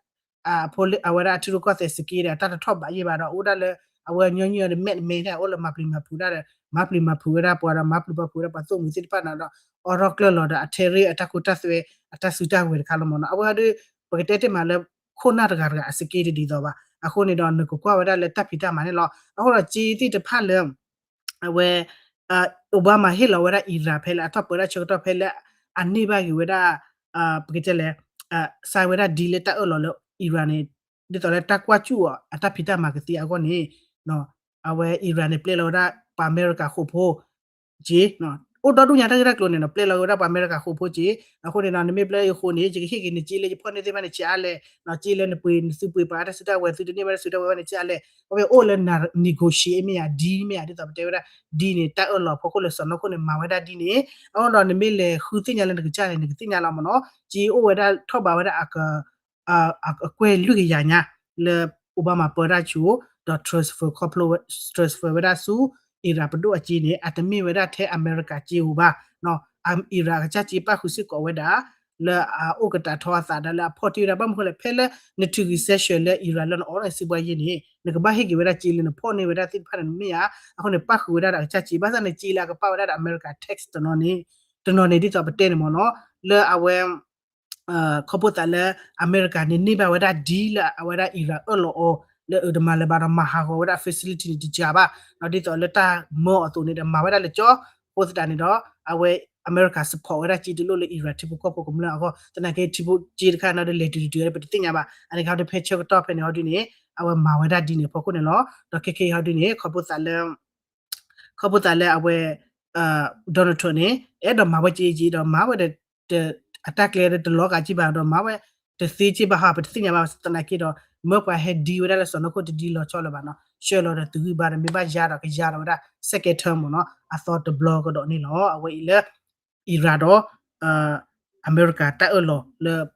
အဝဲဒၣ်အထံရူၢ်ကီၢ်သဲးစက့ဒီး တၢ်တထီၣ်ဘးယံၣ်ဘၣ်ဒီး အိၣ်ဒၣ်လၢ အဝဲညီနုၢ်အီၤဒီး မဲာ်တမဲာ်န့ၣ် အိၣ်လၢမၤပျံၤမၤဖုးဒၣ်ဒီး မၤပျံၤမၤဖုးဝဲဒၣ်ပှၤဒီး မၤပျံၤမၤဖုးဝဲဒၣ်ပှၤသိၣ်မှံၤသ့ၣ်တဖၣ်န့ၣ်ဒီး အိးထီၣ်ကျၢၢ်လီၤဒီး အ tariff အတၢ်ခိတၢ်သွဲ အတၢ်စုတၢ်ဝဲၤတခါလီၤမ့ၢ်နီၤ အဝဲဒၣ် ပကတဲတ့ၢ်မးလၢ ခိၣ်နၢ်တဂၤတဂၤအစက့တဒ်သိးဘၣ် အဃိန့ၣ်ဒီး နကကွၢ်ဝဲဒၣ်လၢတၢ်ဖံးတၢ်မၤန့ၣ်လီၤ အဃိဒီးကၠ့သ့ၣ်တဖၣ်လၢ အဝဲ Obama ဟ့ၣ်လီၤဝဲဒၣ် Iran ဖဲလၢအထီၣ်ပၢဒၣ်ဆၢကတီၢ်ဖဲလၢ အန့ၢ်ဘၣ်က့ၤဝဲဒၣ် ပကတဲလဲၣ် sign ဝဲဒၣ် deal လၢတၢ်အၢၣ်လီၤလၢ Iran န့ၣ် ဒ်သိးလၢတၢ်ကွၢ်စူၣ်အီၤ အတၢ်ဖံးတၢ်မၤကသ့အဂီၢ်န့ၣ် အဝဲ Iran န့ၣ် ပျဲလီၤဝဲဒၣ်ပှၤအမဲရကၤဃိာ်ဖိ ကၠ့ အိၣ်ဒီဒူၣ်ညါတၢ်ဂ့ၢ်တၢ်ကျိၤန့ၣ်နီၤ ပျဲလီၤဝဲဒၣ်ပှၤအမဲရကၤဃိာ်ဖိကၠ့ အဃိန့ၣ်ဒီး နမ့ၢ်ပျဲယဃိန့ၣ် ယကဟ့ၣ်က့ၤနကၠ့လၢယဖီၣ်န့ၢ်သ့ၣ်တဖၣ်န့ၣ် ဆံးအါလဲၣ် ကၠ့လၢနပှ့ၤနသုပှ့ၤပှၤတၢ်စုတၢ်ဝဲၤ သုတန့ၢ်ဘၣ်တၢ်စုတၢ်ဝဲၤဘၣ်န့ၣ် ဆံးအါလဲၣ် အဝဲအိၣ်လၢ negotiate မ့ၢ်ယါ deal မ့ၢ်ယါ ဒ်သိးပတဲဝဲဒၣ် deal န့ၣ် တၢ်အၢၣ်လီၤဖီခိၣ်လၢစီၢ်နီၤခိၣ်န့ၣ် မၤဝဲဒၣ် deal န့ၣ် အဃိဒီး နမ့ၢ်လဲၤဃုသ့ၣ်ညါလၢနကစၢ်န့ၣ် နကသ့ၣ်ညါလီၤမ့ၢ်နီၤ ကၠ့အိၣ်ဝဲဒၣ်ထီၣ်ဘးဝဲဒၣ် အကွဲၢ်လွံၢ်ကယၤညါ လၢ Obama ပၢတၢ်ဆိ ဒီး transfer ခီဖျိ transfer ဝဲဒၣ်ဆူ Iran ပဒိၣ်အစ့န့ၣ် အတမ့ၢ်ဝဲဒၣ်ထဲအမဲရကၤစ့ဧိၤဘၣ် Iran အကစၢ်စ့ပၣ်ဃုာ်စ့ၢ်ကီးဝဲဒၣ် လၢအအိၣ်ကတၢ်ထီအသးဒီးလၢအဖီၣ်တ့ၢ်ဝဲဒၣ် ဘၣ်မနုၤဃိလဲၣ် ဖဲလၢနထုးဂံၢ်စဲးဆှၢလၢ Iran လၢနအိးထီၣ်စံးဘှါယ့ၢ်န့ၣ် နကဘၣ်ဟ့ၣ်က့ၤဝဲဒၣ်စ့လၢနဖီၣ်န့ၢ်ဝဲဒၣ်သ့ၣ်တဖၣ်န့ၣ် နမ့ၢ်ဧါ. အဃိန့ၣ် ပၣ်ဃုာ်ဝဲဒၣ်ဒီးအကစၢ်စ့ ဘၣ်ဆၣ်န့ၣ်စ့လၢအကပၣ်ဝဲဒၣ်ဒီးအမဲရကၤ tax တနီၤန့ၣ် တနီၤန့ၣ်ဒ်သိးပတဲန့ၣ်မ့ၢ်နီၤ လၢအဝဲ ခီဖျိသးလၢအမဲရကၤန့ၣ် န့ၢ်ဘၣ်ဝဲဒၣ် deal လၢအဝဲဒၣ် Iran အၢၣ်လီၤအီၤ လၢအတမၤလၢၤဘၣ်ဒီးမၤဟးဂီၤဝဲဒၣ် facility န့ၣ်တစှၤဘၣ် ဒီးဒ်သိးလၢတၢ်မၢအီၤအသိးန့ၣ်ဒီးမၤဝဲဒၣ်လၢကၠီ အဃိသတးန့ၣ်ဒီး အဝဲအမဲရကၤ support ဝဲဒၣ်စ့တလိၣ်လၢ Iran ထံဖိကီၢ်ဖိကမျၢၢ်အဂီၢ် သနာ်က့ထံဖိစ့တခါန့ၣ်ဒီးလဲၤတုၤတုၤပတသ့ၣ်ညါဘၣ် အန့ၣ်ခါဒီးဖဲဆၢကတီၢ်ဖဲန့ၣ်ဟီဒုန့ၣ် အဝဲမၤဝဲဒၣ်ဒ်န့ၣ်အဖီခိၣ်န့ၣ်လီၤ. ဒီးခဲခဲအံၤဟီဒုန့ၣ် ခီဖျိသးလၢ ခီဖျိသးလၢအဝဲ Donald Trump န့ၣ် အဲၣ်ဒိးမၤဝဲက့က့ဒီးမၤဝဲဒီး အတၢ်ကျဲဒီးတလီၤဂာ်က့ဘၣ်ဒီးမၤဝဲ တသ့က့ဘၣ်ဟီ ပတသ့ၣ်ညါဘၣ်သနာ်က့ဒီး မၢပှၤဟဲဒံဝဲဒၣ်လၢစီၤနီၢ်ခိၣ် တဒံလီၤဆီလၢၤဘၣ်နီၤ ဆှၢလီၤဒီးသုးဂံၢ်ဘါဒီးမ့ၢ်ဘၣ်ယါဒီးကယါဒီးဝဲဒၣ် second term မ့ၢ်နီၤ အသီတဘျီကဒီးန့ၣ်လီၤ. အဝဲအံၤလၢ Iran ဒီး အမဲရကၤတၢ်အၢၣ်လီၤလၢ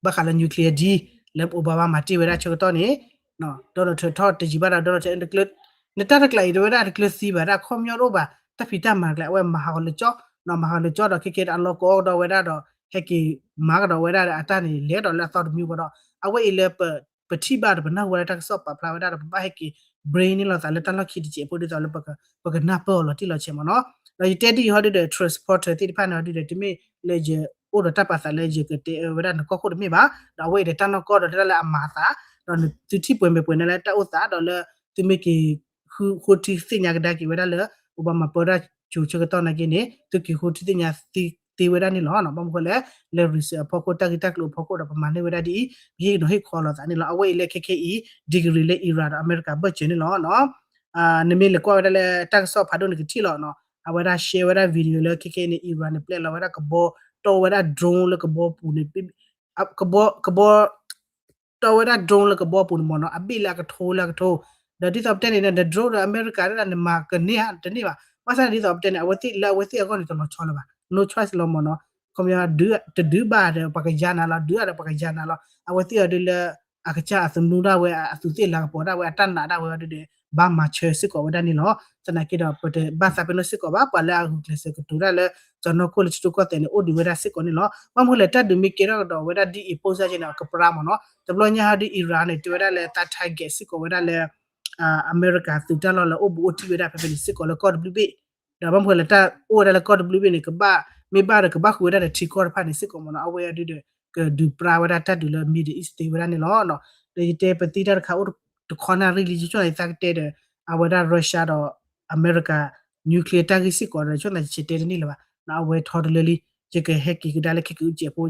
ဘၣ်ဃးလၢ nuclear deal လၢ Obama မၤတ့ၢ်ဝဲဒၣ်ဆၢကတီၢ်န့ၣ် Donald Trump ထီၣ်တယံာ်ဘၣ်ဒီး Donald Trump နတၢ်တကျးအံၤတဝဲဒၣ်တကျၢၤသံဘၣ်ဒၣ် ခီပညီတအိၣ်ဘၣ် တၢ်ဖံးတၢ်မၤတကျါ အဝဲမၤဟးဂီၤလၢကၠီ မၤဟးဂီၤလၢကၠီဒီးခဲခဲဒီးအလီၢ်ကီကဒီးဝဲဒၣ်ဒီး ဟဲက့ၤမၤကဒီးဝဲဒၣ်ဒီးအတၢ်န့ၣ် လဲၤဒီးလၢအသီတမံၤဃီဒီး အဝဲအံၤလၢ ပထံၣ်ဘၣ်ဒီးပနၢ်ဟူဝဲဒၣ်တၢ်ကစီၣ်ပာ်ဖျါဝဲဒၣ်ဒီး ပဘၣ်ဟဲက့ၤ brain န့ၢ်လိာ်သးလၢတၢ်လီၢ်ခံတစဲးဖိဒ်သိးလၢ ပကနၢ်ပၢၢ်အီၤလီၤတံၢ်လီၤဆဲးမ့ၢ်နီၤ. ဒီးယတဲဒ်အံၤဟီဒုဒီး transporter သ့ၣ်တဖၣ်န့ၣ်ဟီဒုဒီး တမ့ၢ်လၢယအိၣ်ဒီးတၢ်ပာ်သးလၢယကတဲဝဲဒၣ်နကီၢ်ခိၣ်တမ့ၢ်ဘၣ် ဒီးအဝဲအံၤဒီးတၢ်နီၢ်ကီၢ်ဒီးတၢ်လၢအမၤအသး ဒီးသုထံၣ်ပှဲၤမဲာ်ပှဲၤန့ၣ်လၢတၢ်အိၣ်သးဒီးလၢ သုမ့ၢ်က့ၤ ဃုဃိထံသ့ၣ်ညါကဒါက့ၤဝဲဒၣ်လၢ Obama ပၢတၢ်ကၠိၤဆၢကတီၢ်နာ်က့န့ၣ် သုက့ၤဃိထံသ့ၣ်ညါသ့ဝဲဒၣ်န့ၣ်လီၤ. ဘၣ်မနုၤဃိလဲၣ် လၢ research အဖီခိၣ် တၢ်ဂ့ၢ်တၢ်ကျိၤအဖီခိၣ်ဒီးပမၤန့ၢ်ဝဲဒၣ်ဒ်အံၤ ပဟ့ၣ်ကဒီးဟ့ၣ်ခီလိာ်သးန့ၣ်လီၤ. အဝဲအံၤလၢခဲခဲအံၤ degree လၢ Iran ဒီးအမဲရကၤဘၢၣ်စၢၤန့ၣ်လီၤ. နမ့ၢ်လဲၤကွၢ်ဝဲဒၣ်လၢတၢ်ကစီၣ်ဖးဒိၣ်န့ၣ်ကထံၣ်လီၤ. အဝဲဒၣ် share ဝဲဒၣ် video လၢခဲခဲအံၤန့ၣ် Iran န့ၣ် ပျဲလီၤဝဲဒၣ်ကဘီ တီဝဲဒၣ် drone လၢကဘီပူၤန့ၣ် ကဘီ ကဘီ တီဝဲဒၣ် drone လၢကဘီပူၤန့ၣ်မ့ၢ်နီၤ အဘ့ၣ်လၢအကထိလၢအကထိ ဒီးဒ်သိးပတဲန့ၣ် န drone ဒီးအမဲရကၤဒၣ်နမၤကန့ၢ်ဧါ တန့ၢ်ဘၣ်. ဘၣ်ဆၣ်န့ၣ်ဒ်သိးပတဲန့ၣ် အဝဲသ့ၣ်လၢအဝဲသ့ၣ်အဂီၢ်န့ၣ် တလီၤဆီလၢၤဘၣ် no choice လီၤမ့ၢ်နီၤ. ခီပညီ တဒုးဘၣ်ဒီးပှၤကယါနၤလီၤ ဒုးဘၣ်ဒီးပှၤကယါနၤလီၤ အဝဲသ့ၣ်အီၤဒ်လၢ အကစၢ်အသနူဒၣ်ဝဲ အသူးသ့ၣ်လၤကပီၤဒၣ်ဝဲ အတၢ်နာ်ဒၣ်ဝဲအီၤဒ်ဒီး ဘၣ်မၤဆၢစ့ၢ်ကီးဝဲဒၣ်န့ၣ်လီၤ. သနာ်က့ဒီး ပတဘၣ်သးပ့ၤနီၣ်စ့ၢ်ကီးဘၣ် ပှၤလၢအဂုာ်ကျဲးစၢးကတိၤတၢ်လၢ စီၤနီၢ်ခိၣ်လၢထံထူကီၢ်သဲးန့ၣ် အိၣ်ဒံးဝဲဒၣ်စ့ၢ်ကီးန့ၣ်လီၤ. ဘၣ်မနုၤလဲၣ် တၢ်ဒုးမ့ၢ်ကဲထီၣ်ကဒီးဝဲဒၣ်ဒ်အံၤ ပိၢ်စၢ်က့န့ၣ် အကပြၢမ့ၢ်နီၤ တဘျီညါဟီဒ် Iran န့ၣ် တဲဝဲဒၣ်လၢတၢ် target စ့ၢ်ကီးဝဲဒၣ်လၢ အမဲရကၤသုးတၢ်လီၢ်လၢအိၣ်ဘူးအိၣ်တံၢ်ဝဲဒၣ်ဖဲဖဲန့ၣ်စ့ၢ်ကီးလၢကီၢ်တဘျုးဘ့ၣ် ဒီးဘၣ်မနုၤလဲၣ် တၢ်အိၣ်ဝဲဒၣ်လၢကီၢ်တဘျုးဘ့ၣ်န့ၣ် ကဘၣ် မ့ၢ်ဘၣ်ဒီးကဘၣ်ဃုာ်ဝဲဒၣ်ဒီးထံကီၢ်တဖၣ်န့ၣ်စ့ၢ်ကီးမ့ၢ်နီၤ အဝဲအဒုဒီး ကဒုးပြၢဝဲဒၣ်တၢ်ဒုးလၢ Middle East သ့ဝဲဒၣ်န့ၣ်လီၤ. ဒီးယတဲပသံတၢ်တခါအိၣ်တခီနၣ်ရံၣ်လံ ယဆိကမိၣ်သးကတဲဒီး အဝဲဒၣ် Russia ဒီးအမဲရကၤ nuclear တၢ်ဂ့ၢ်စ့ၢ်ကီးဒီး ဆိကမိၣ်သးယတဲတန့ၢ်လၢၤဘၣ် အဝဲထီတလၢလံ ယကဟဲက့ၤကဒါလၢခဲကၢအူစဲးဖိ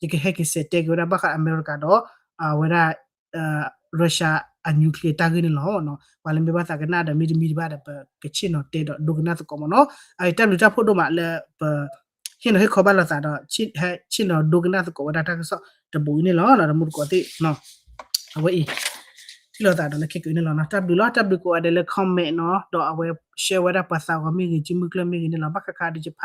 ယကဟဲက့ၤစဲးတဲက့ၤဝဲဒၣ်ဘၣ်ဃးအမဲရကၤဒီး အဝဲဒၣ် Russia အ nuclear တၢ်ဂ့ၢ်န့ၣ်လီၤ. ပှၤလၢမ့ၢ်ဘၣ်သးကနၣ်ဒီးမ့တမ့ၢ်တဘၣ်ဒီး ပကဆ့ၣ်နီၤတဲဒီးဒိကနၣ်သကိးမ့ၢ်နီၤ အတၢ်ဘျုးတၢ်ဖှိၣ်ဒိၣ်မးလၢပ ဟ့ၣ်နီၤဟ့ၣ်ခီဘၣ်လိာ်သးဒီး ဟဲဆ့ၣ်နီၤဒိကနၣ်သကိးဝဲဒၣ်တၢ်ကစီၣ်တဘိအံၤန့ၣ်လီၤ. ဒီးမူတကိးသ့ၣ် အဝဲအံၤ ထံၣ်လိာ်သးဒီးလၢခဲကၢန့ၣ်လီၤ. တၢ်ဘျုးလီၤ တၢ်ဘျုးကိးဂၤဒဲးလၢ comment နီၤ ဒီးအဝဲ share ဝဲဒၣ်ပှၤသးဂီၤမ့ၢ်ဂ့ၤ စုမုၢ်ကျၢၢ်မ့ၢ်ဂ့ၤန့ၣ်လီၤ. ဘၣ်ဃးခါဒီးယဖး